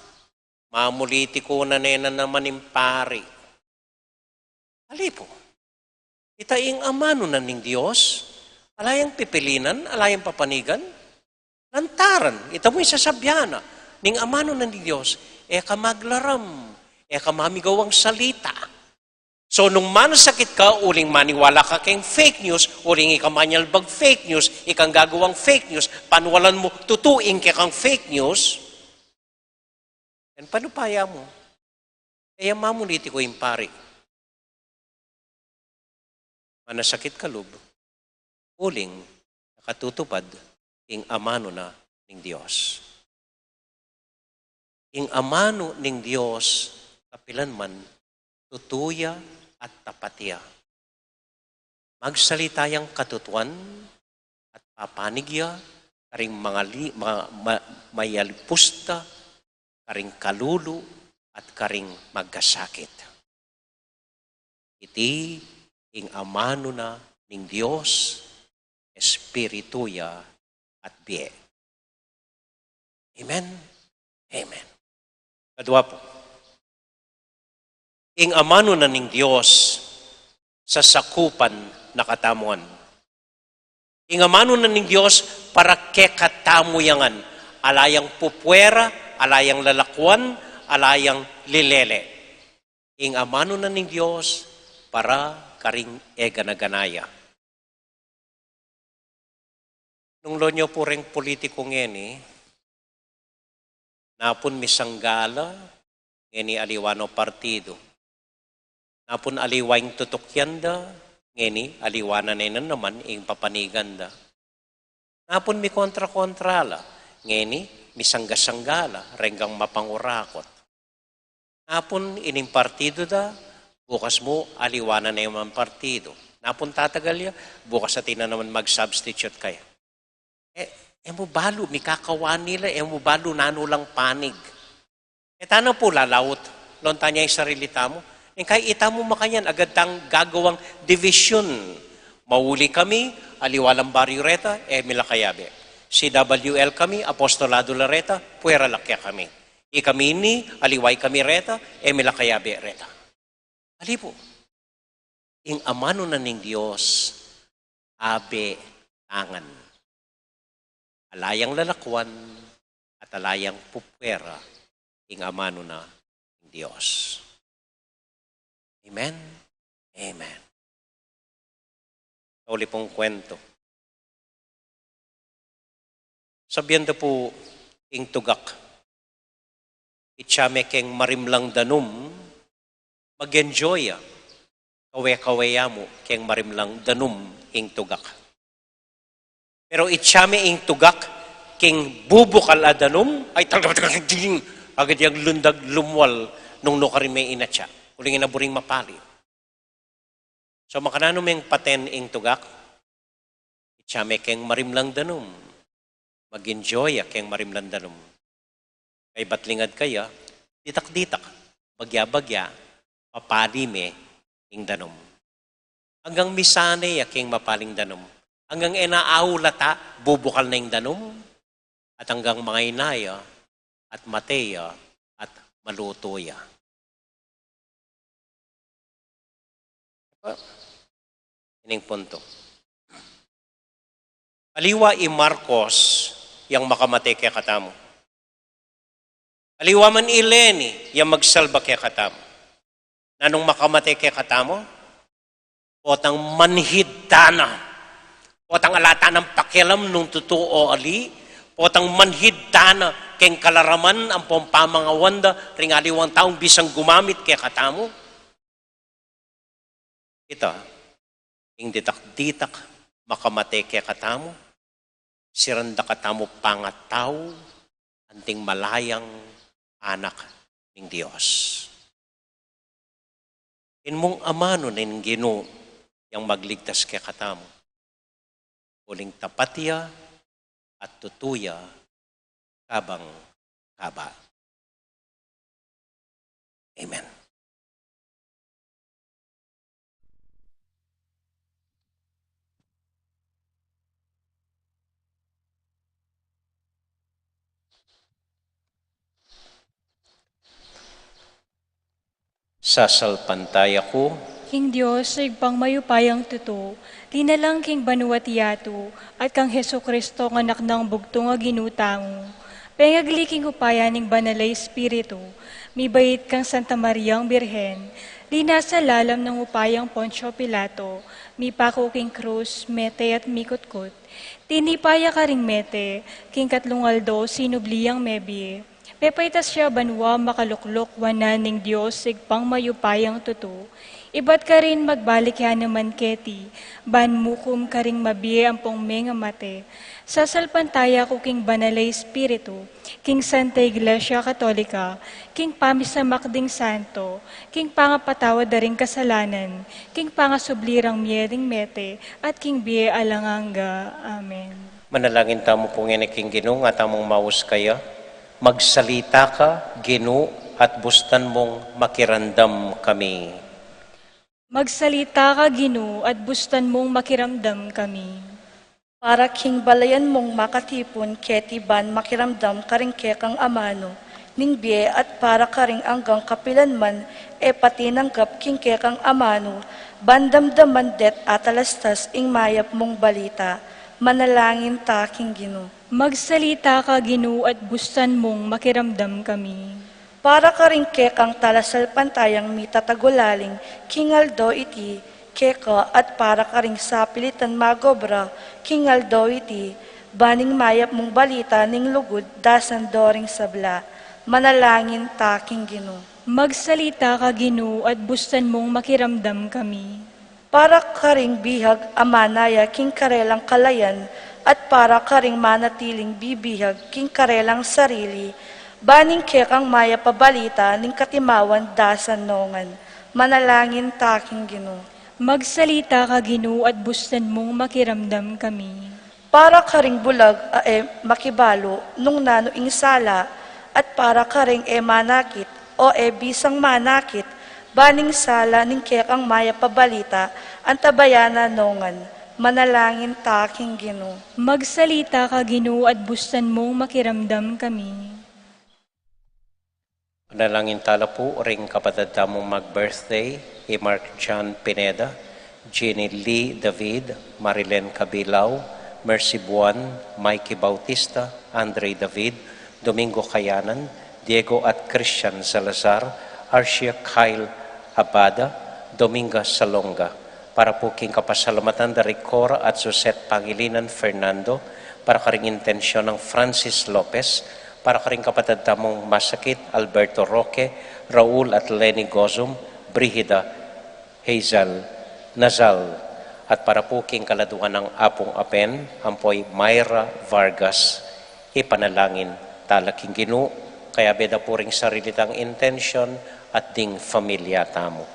mamulitiku na ne na naman ing pari." Ali pu, ita ing amanu na ning Dios, ala yang pipilinan, ala yang papanigan. Lantaran ita mu ing sasabian na ning amanu na ning Dios, e ka maglaram, e ka mamigawang salita. So, nung manasakit ka, uling maniwala ka keng fake news, uling ika manyalbag fake news, ikang gagawang fake news, panwalan mu tutu ing kekang fake news, then panupaya mu, e ya mamulitiku ing pari. Manasakit ka lub, uling e ka tutupad ing amanu na ning Dios. Ing amanu ning Dios, kapilan man, tutu ya at tapat ya. Magsalita yang katutuan at papanig ya, karing mangali-, ma-, ma-, mayalipus da, karing kalulu, at karing magkasakit. Iti ing amanu na ning Dios, Espiritu ya at bie. Amen. Amen. Kadua pu, ing amanu na ning Dios sasakupan na katamu ngan. Ing amanu na ning Dios para kekatamu ya ngan. Ala yang pupuera, ala yang lalakuan, ala yang lilele. Ing amanu na ning Dios para karing e gana-gana ya. Nung lonyo pu reng politiku ngeni, napun misanggala, ngeni aliwa no partidu. Napun aliwa ing tutukyan da, ngeni aliwa na ne naman ing papanigan da. Napun mikontra-kontra la, ngeni misangga-sangga la, renggang mapangurakot. Napun ining partidu da, bukas mu aliwa na ne naman partidu. Napun tatagal ya, bukas atin na naman mag-substitute kaya. E, e mu balu, mikakawani la, e mu balu nanu lang panig. E tana pu lalaut, lontan ya ing sarili tamu. Ing kai itamu makanyan, agad tang gagawang division. Mauli kami, aliwa lang baryu reta, e mi la kayabe. C W L kami, apostolado la reta, puera la kekami. Ikami ini, aliwa ikami reta, e mi la kayabe reta. Ali pu, ing amanu na ning Dios, abe tangan. Ala yang lalakuan, at ala yang pupuera, ing amanu na ning Dios. Amen. Amen. Sauli pung kuwentu. Sabian da pu ing tugak, itsa me keng marimlang danum, mag-enjoy ya. Kawe-kawe ya mu keng marimlang danum ing tugak. Pero itsa me ing tugak keng bubukal a danum, ay talaga, agad yang lundag lumwal nung nukarin me inatsa. Uling ina buring mapali. So, makananu meng paten ing tugak? Itsa me keng marimlang danum. Mag-enjoy ya keng marimlang danum. Kaybat lingad kaya, ditak-ditak, bagya-bagya, papali me ing danum. Anggang misane ya keng mapaling danum. Anggang e na aulata, bubukal na ing danum. At anggang mangaina ya, at mate ya, at malutu ya. Ining punto. Aliwa i Marcos yang makamate kekatamu. Aliwa man i Leni yang magsalba kekatamu. Nanung makamate kekatamu? Potang manhid tana. Potang ala tanang pakialam nung tutu o ali. Potang manhid tana keng kalaraman ampong pamangawan da ring aliwang taung bisang gumamit kekatamu. Ita, ing ditak-ditak makamate kekatamu, siran da katamu pangatau, anting malayang anak ning Dios. Inmung amanu ning Ginu yang magligtas kekatamu. Uling tapat ya at tutu ya kabang kaba. Amen. Sasalpantaya ku king Dios, Ibpang mayupayang tutu, linalang king banua't yatu, at kang Jesucristo, a Anak nang bugtung a Ginu tamu, pengagli king upaya ning Banal a Espiritu, mibait kang Santa Mariang Birhen, linasa lalam ning upayang Poncio Pilato, mipaku king krus, mete at mikutkut, tinipa ya karing mete, king katlung aldo sinubli yang mebie. Pepaitas ya banua, makalukluk wanan ning Dios, Ibpang mayupayang tutu. Ibat karin magbalik ya naman keti, ban mukum karing mabie ampong mengamate. Sasalpantaya ku king Banal a Espiritu, king Santa Iglesia Katolika, king pamisamak ding santo, king pangapatawad da ring kasalanan, king pangasubli rang mie ding mete, at king bie alang angga. Amen. Manalangin tamu pu ngeni king Ginu, nga tamung maus kaya. Magsalita ka, Ginu, at bustan mung makiramdam kami. Magsalita ka, Ginu, at bustan mung makiramdam kami. Para king balayan mung makatipun keti ban makiramdam karing kekang amanu ning bie at para karing anggang kapilan man e pa tinanggap king kekang amanu ban damdaman det atalastas ing mayap mung balita. Manalangin ta king Ginu. Magsalita ka, Ginu, at bustan mung makiramdam kami. Para karing kekang talasalpantayang mitatagulaling king aldo iti, keka at para karing sapilitan magobra king aldo iti, ban ing mayap mung balita ning lugud dasan do ring sabla. Manalangin ta king Ginu. Magsalita ka, Ginu, at bustan mung makiramdam kami. Para karing bihag a manaya king karelang kalayan, at para karing manatiling bibihag king karelang sarili, ban ing kekang mayap a balita ning katimawan dasan no ngan. Manalangin ta king Ginu. Magsalita ka, Ginu, at bustan mung makiramdam kami. Para karing bulag a e makibalu nung nanu ing sala, at para karing e manakit o e bisang manakit, ban ing sala ning kekang mayap a balita antabayanan no ngan. Manalangin ta king Ginu. Magsalita ka, Ginu, at bustan mung makiramdam kami. Manalangin tala pu ring kapatad tamung mag-birthday, i Mark John Pineda, Jeannie Lee David, Marilyn Cabilao, Mercy Buan, Mikey Bautista, Andre David, Domingo Kayanan, Diego at Christian Salazar, Arcia Kyle Abada, Dominga Salonga. Para pu king kapasalamatan da ri Cora at Suzette Pangilinan Fernando, para karing intensyon nang Francis Lopez, para karing kapatad tamung masakit, Alberto Roque, Raul at Lenny Gozum, Brigida, Hazel, Nazal, at para pu king kaladuan nang Apung Apen, ampo i Myra Vargas, ipanalangin tala king Ginu, kayabe da pu ring sarili tang intensyon at ding familia tamu.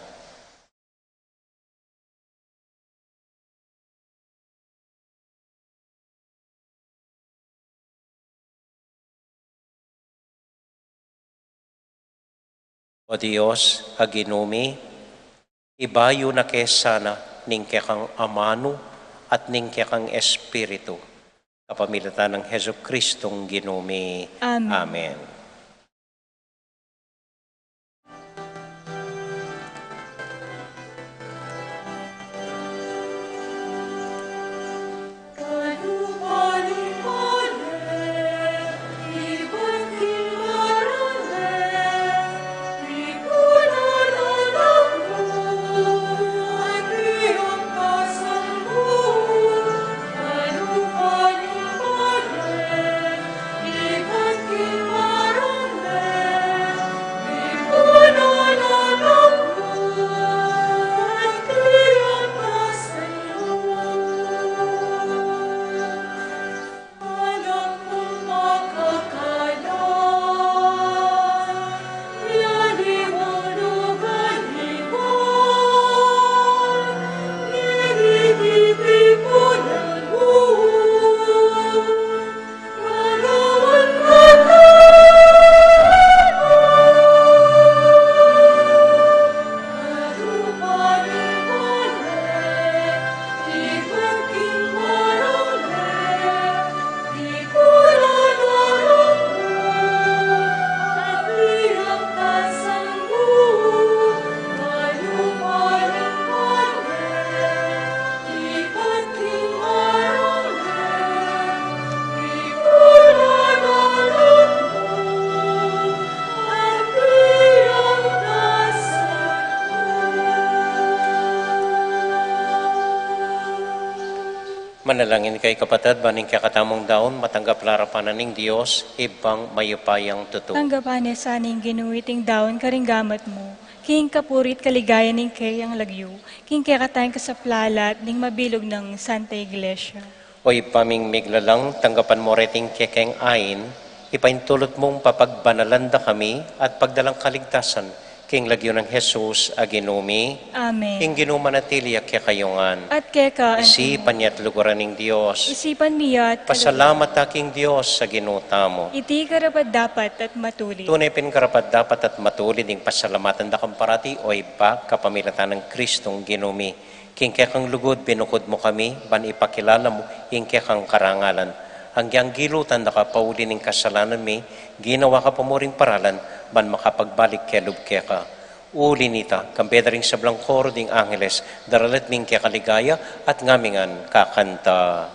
O Dios, a Ginu mi, ibayu na ke sana ning kekang amanu at ning kekang espiritu, kapamilatan nang Jesucristong Ginu mi. Amen. Amen. Manalangin kayu kapatad, ban ing kekatamung daun matanggap la arapan na ning Dios, Ibpang mayupayang tutu. Tanggapan na sa ning Ginu iting daun karing gamat mu, king kapurian at kaligayan ning kayang lagyu, king kekatang kasaplalan at ning mabilug nang Santa Iglesia. O Ibpa ming miglalang, tanggapan mu reting kekeng ain, ipaintulut mung papagbanalan da kami at pagdalang kaligtasan King lagyu nang Jesus a Ginu mi. Amen. Ing Ginu manatili ya kekayu ngan. At keka anti mu. Isipan ya at luguran ing Dios. Isipan mi ya at kaluguran. Pasalamat ta king Dios a Ginu tamu. Iti karapat-dapat at matulid. Tune pin karapat-dapat at matulid ing pasalamatan da kang parati, o Ibpa, kapamilatan nang Kristong Ginu mi. King kekang lugud binukud mu kami, ban ipakilala mu ing kekang karangalan. Agyang gilutan da ka pauli ning kasalanan mi, ginawa ka pa mu ring paralan, ban makapagbalik kelub keka. Uli nita, kambe da ring sablang koro ding angeles, daralit mi ing keka ligaya, at ngami ngan kakanta.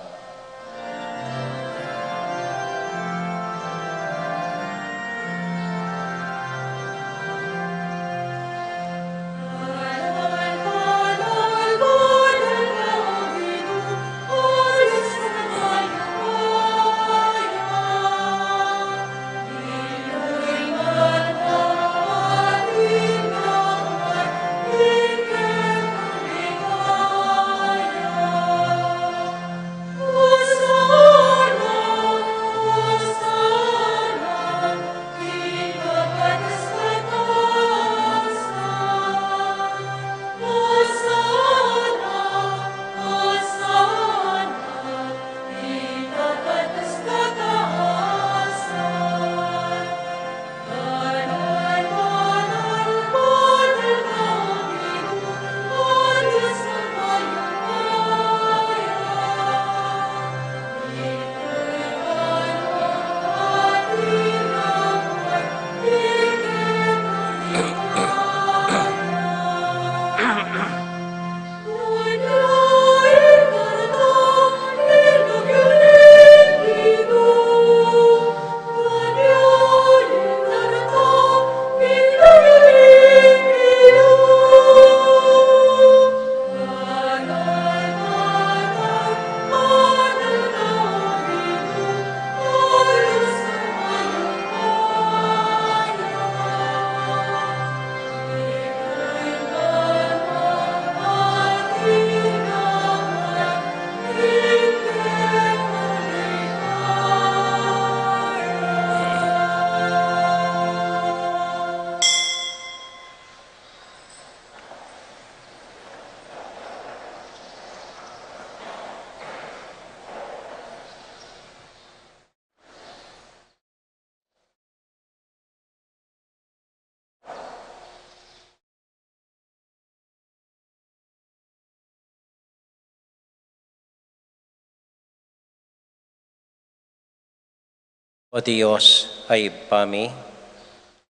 O Dios a Ibpa mi,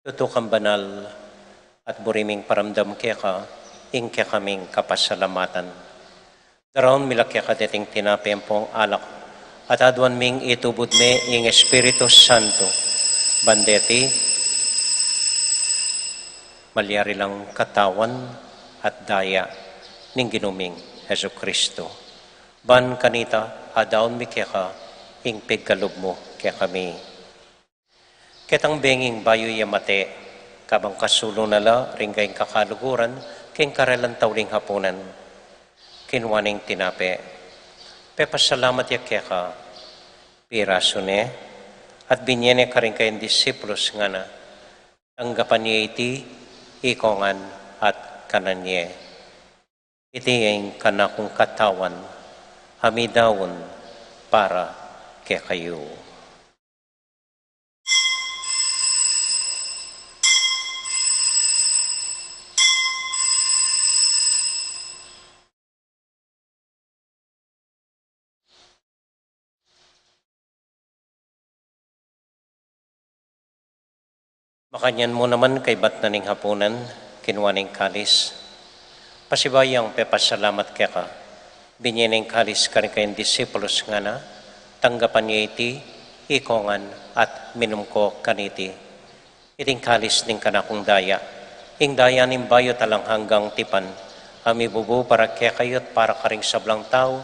tutu kang banal at buri ming paramdam keka ing kekaming kapasalamatan. Daraun mi la keka deting tinape ampong alak, at aduan ming itubud me ing Espiritu Santo, ban deti malyari lang katawan at daya ning Ginu ming Jesucristo. Ban kanita, adaun mi keka ing pigkalub mu kekami. Ketang benging bayu ya mate, kabang kasulu na la ring kayang kakaluguran, king karelang tauling hapunan, kinua neng tinape, pepasalamat ya keka, pirasu ne, at binye ne karing kayang disipulus, ngana, tanggapan ye iti ikongan at kanan ye. Iti ing kanakung katawan, a midaun para kekayu. Makanyan mu naman kaybat na ning hapunan, kinua neng kalis, pasibayu yang pepasalamat keka, binye neng kalis karing kayang disipulus, ngana, tanggapan ye iti ikongan at minum ko kaniti. Iting kalis ning kanakung daya, ing daya ning bayu at alang anggang tipan, a mibubu para kekayu at para karing sablang tau,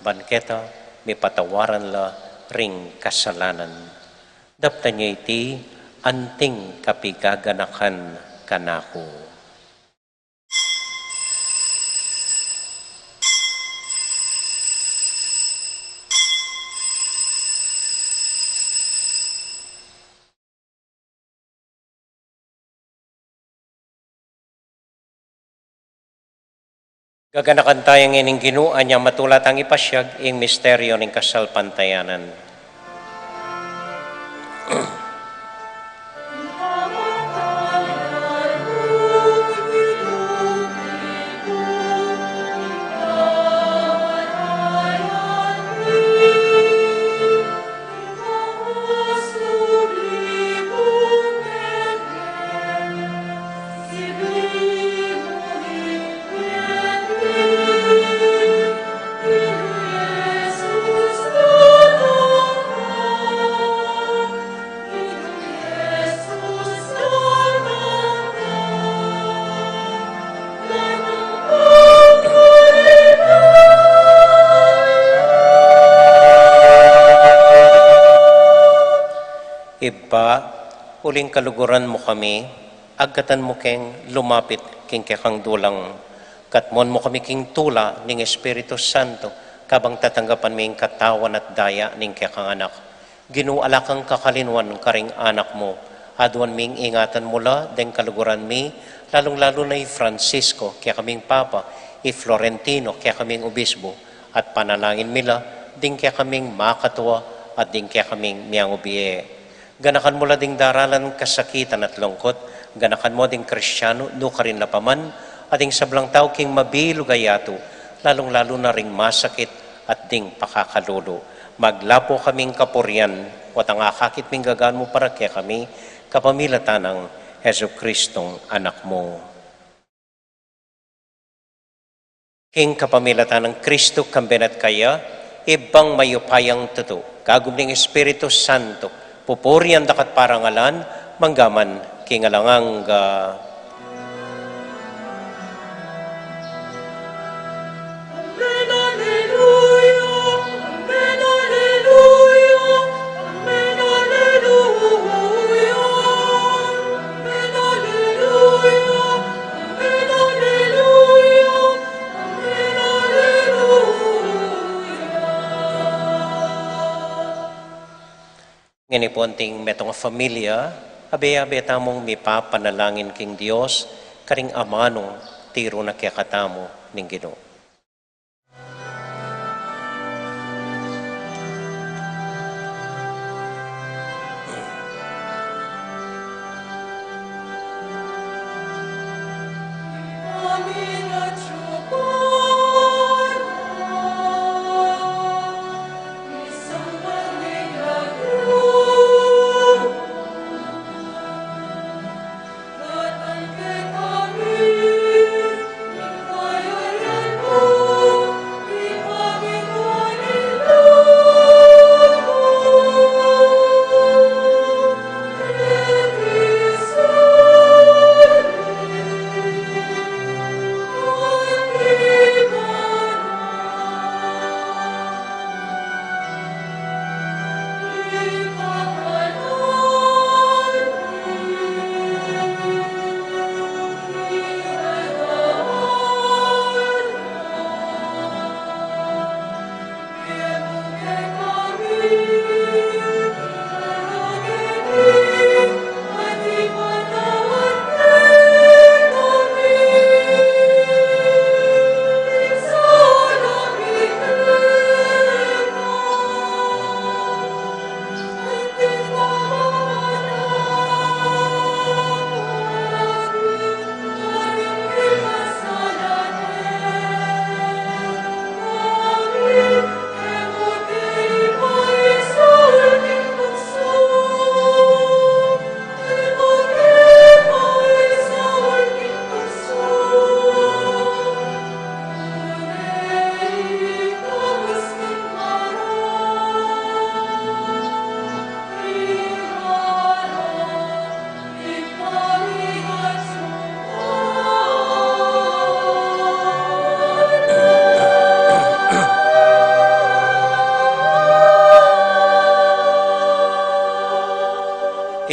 ban keta mipatawaran la ring kasalanan. Daptan ye iti anting kapigaganakan kanaku. Gaganakan taya ngeni ning Ginu, anya matula tang ipasiag ing misteryo ning kasalpantayanan. Ibpa, uling kaluguran mu kami, agkatan mu keng lumapit king kekang dulang, katmuan mu kami king tula ning Espiritu Santo, kabang tatanggapan mi ing katawan at daya ning kekang Anak. Ginu, ala kang kakalinuan karing anak mu. Aduan ming ingatan mu la deng kaluguran mi, lalung-lalu na i Francisco, kekaming Papa, i Florentino, kekaming Obispo, at panalangin mi la ding kekaming makatua at ding kekaming miyangubie. Ganakan mu la ding daralan kasakitan at lungkot, ganakan mu ding Kristiano, nukarin la pa man, at ding sablang tau king mabilug a yatu, lalung-lalu na ring masakit at ding pakakalulu. Maglapu kaming kapurian, o tang akakit ming gagan mu para kekami, kapamilatan nang Jesucristong Anak mu. King kapamilatan nang Kristo, kambe na at kaya, Ibpang mayupayang tutu, kagum ning Espiritu Santo, pupurian da ka at parangalan, mangga man king alang angga. Ngeni pu, anting metung a familia, abe-abe tamung mipapanalangin king Dios, karing amanung tiru na kekatamu ning Ginu.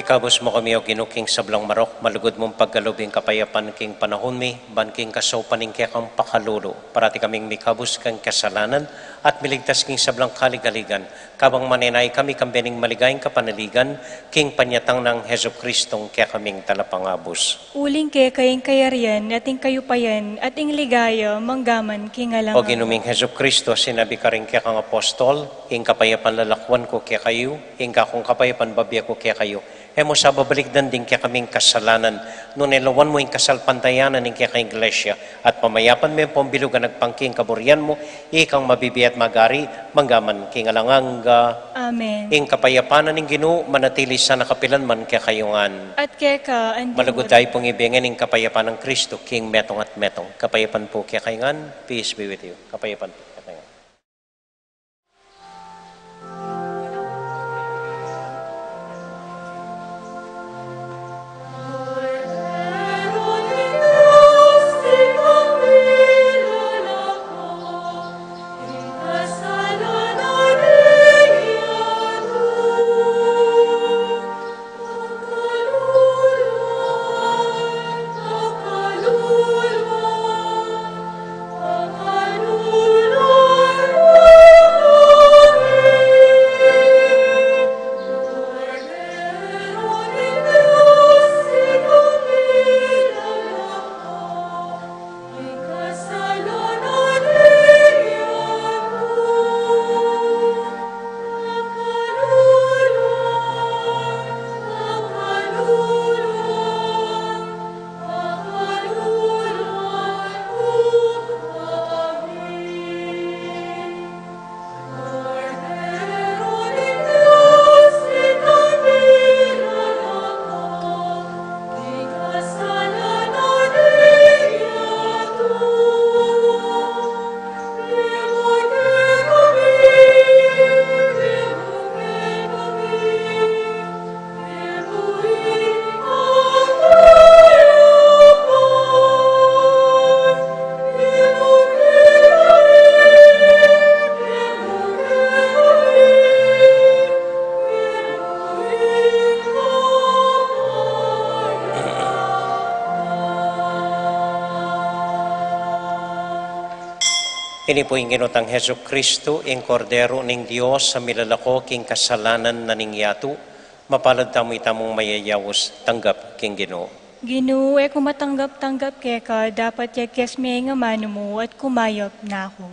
Kabus mu kami, O Ginu, king sablang marok, malugud mung pagkalub ing kapayapan king panahun mi, ban king kasaupan ning kekang pakalulu, parati kaming mikabus king kasalanan, at miligtas king sablang kaligaligan, kabang manenaya kami kambe ning maligayang kapanaligan, king panyatang nang Jesucristong kekaming Talapangabus. Uling keka ing kayarian, at ing kayupayan, at ing ligaya, manggaman king alang angga. O Ginu ming Jesucristo, sinabi karing kekang apostol, ing kapayapan lalakwan ku kekayu, ing kakung kapayapan babie ku kekayu. E mu sa babalikdan ding kekaming kasalanan, nune lawan mu ing kasalpantayanan ning kekang Iglesia, at pamayapan me pung bilug a agpang king kaburian mu, ikang mabibie at magari, manggaman king alang angga. Amen. Ing kapayapan ning Ginu, manatili sana kapilan man kekayu ngan. At keka anti. Malugud tayu pung ibie ngan ing kapayapan nang Kristo, king metung at metung. Kapayapan pu kekayu ngan, peace be with you. Kapayapan pu kekayu ngan. Ini pu ing Ginu tang Jesucristo, ing Kordero ning Dios, a milalako king kasalanan na ning yatu. Mapalad tamu itamung mayayaus tanggap king Ginu. Ginu, e ku matanggap-tanggap keka, dapat yagkas me ing amanu mu at kumayap na ku.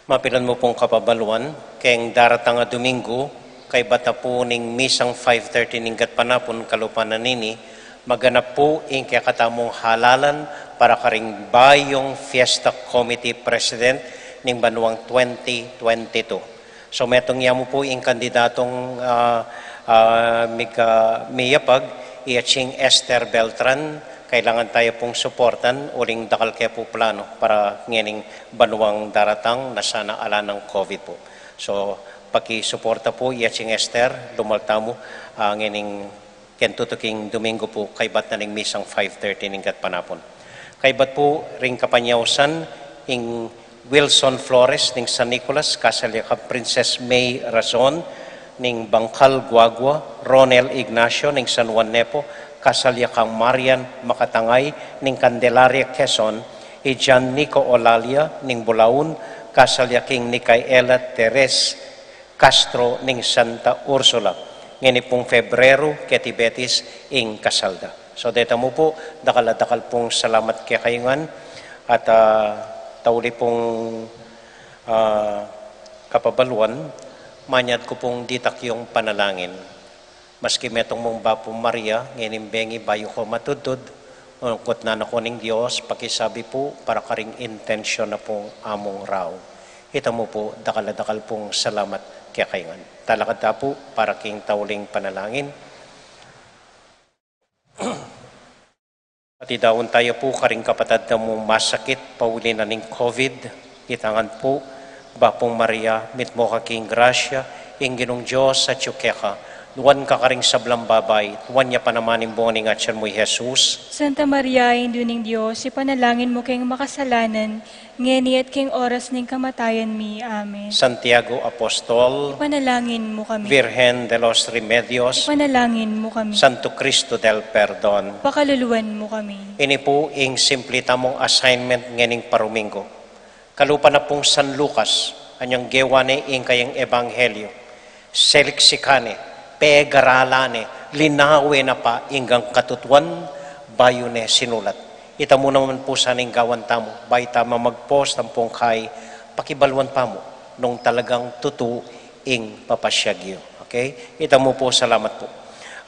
Mapilan mu pung kapabaluan, keng daratang a Domingo, kaybat na pu ning misang five thirty ning gatpanapun, kalupa na nini, maganap pu ing kekatamung halalan para karing bayung Fiesta Committee President ning banuang twenty twenty-two. So, metung ya mu pu ing kandidatung, ah, ah, mig-, ah, miyapag, i atsing Esther Beltran, kailangan taya pung suportan, uling dakal ke pu plano para ngening banuang daratang na sana ala nang COVID pu. So, pakisuporta pu i atsing Esther, lumalta mu, ah, ngening keng tutuking Domingo pu, kaybat na ning misang five thirty ning gatpanapun. Kaybat pu ring kapanyausan, ing Wilson Flores ning San Nicolas, kasal ya kang Princess May Razon ning Bangkal, Guagua, Ronel Ignacio ning San Juan Nepo, kasal ya kang Marian Makatangay ning Candelaria, Quezon, i John Nico Olalia ning Bulaun, kasal ya king Nicaela Teres Castro ning Santa Ursula. Ngeni pung Febreru, keti Betis ing kasal da. So, deta mu pu, dakal a dakal pung salamat kekayu ngan, at, ah, tauli pung, ah, kapabaluan, manyad ku pung ditak yung panalangin. Maski metung mung Bapu Maria, ngening bengi bayu ko matudtud, lungkut na ku ning Dios, pakisabi pu, para karing intensyon na pung among rau. Ita mu pu, dakal a dakal pung salamat kekayu ngan. Talakad ta pu, para king tauling panalangin. At idaun taya pu karing kapatad tamung masakit, pauli na ning COVID, ita ngan pu, Bapu Maria, mitmu ka king grasya, ing Ginung Dios atyu keka, nuan ka karing sablang babai, nuan ya pa naman ing bunga ning atyan mu i Jesus. Santa Maria, Indu ning Dios, ipanalangin mu keng makasalanan, ngeni at keng oras ning kamatayan mi. Amen. Santiago Apostol, ipanalangin mu kami. Virgen de los Remedios, ipanalangin mu kami. Santo Cristo del Perdon, pakaluluan mu kami. Ini pu ing simpli tamung assignment ngening paruminggu. Kalupa na pung San Lucas, anyang gewa ne ing kayang ebanghelyo. Seliksikan ne, pegaralan ne, linawen ne pa inggang katutuan, bayu ne sinulat. Ita mu naman pu sana ing gawan tamu, bayu ta mamagpos tampung kai, pakibaluan pa mu, nung talagang tutu ing papasyag yu. Okay? Ita mu pu, salamat pu.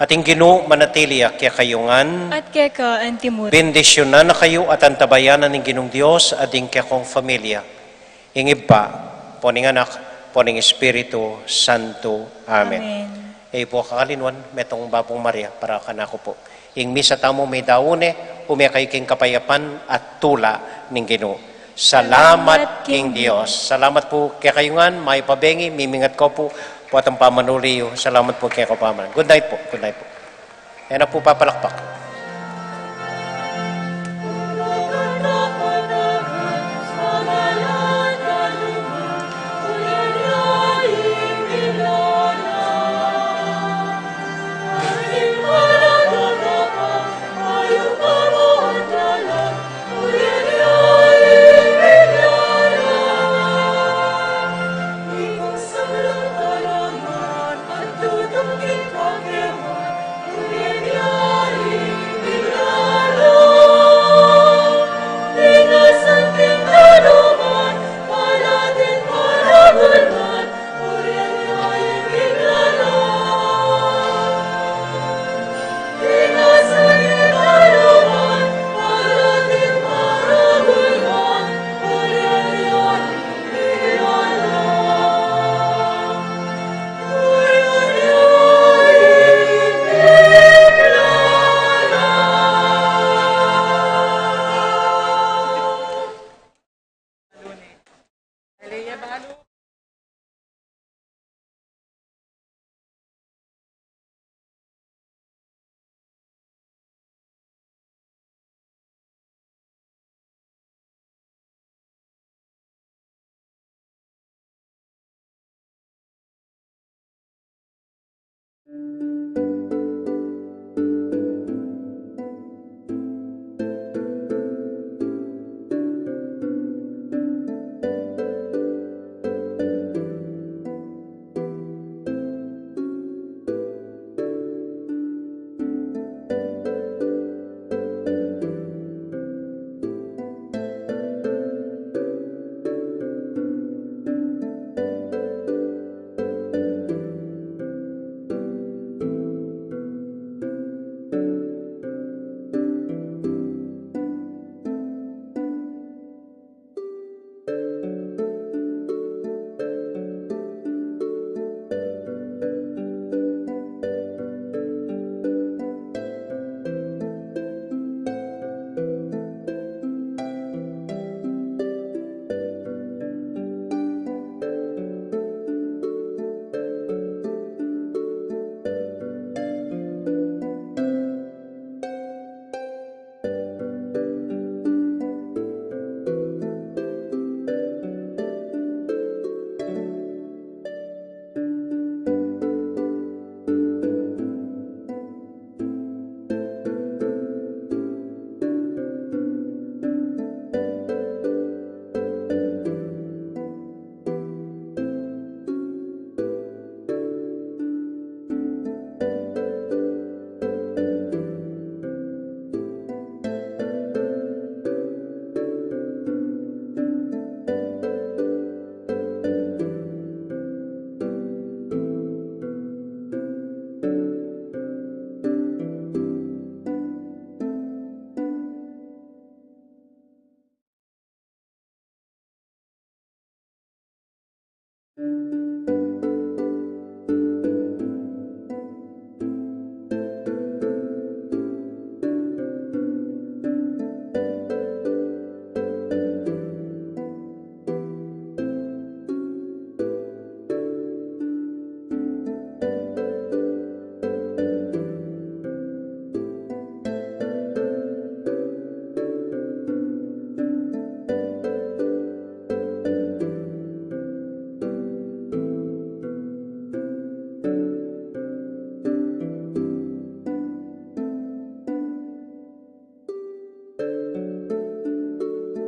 At ing Ginu manatili ya kekayu ngan. At keka antimurin. Bendisyunan na kayu at antabayanan ning Ginung Dios, at ing kekong familia. Ing Ibpa, ampo ning Anak, po ning Espiritu Santo. Amen. Amen. E pu kakalinwan, metung Babung Maria, para kanaku pu. Ing misa tamu meyari ne, ume kayu king kapayapan at tula ning Ginu. Salamat king Dios. Salamat pu kekayu ngan, mayap a bengi, mimingat ko pu, pu atin pamanuli yu. Salamat pu kekayu paman. Good night pu, good night pu. E na pu papalakpak.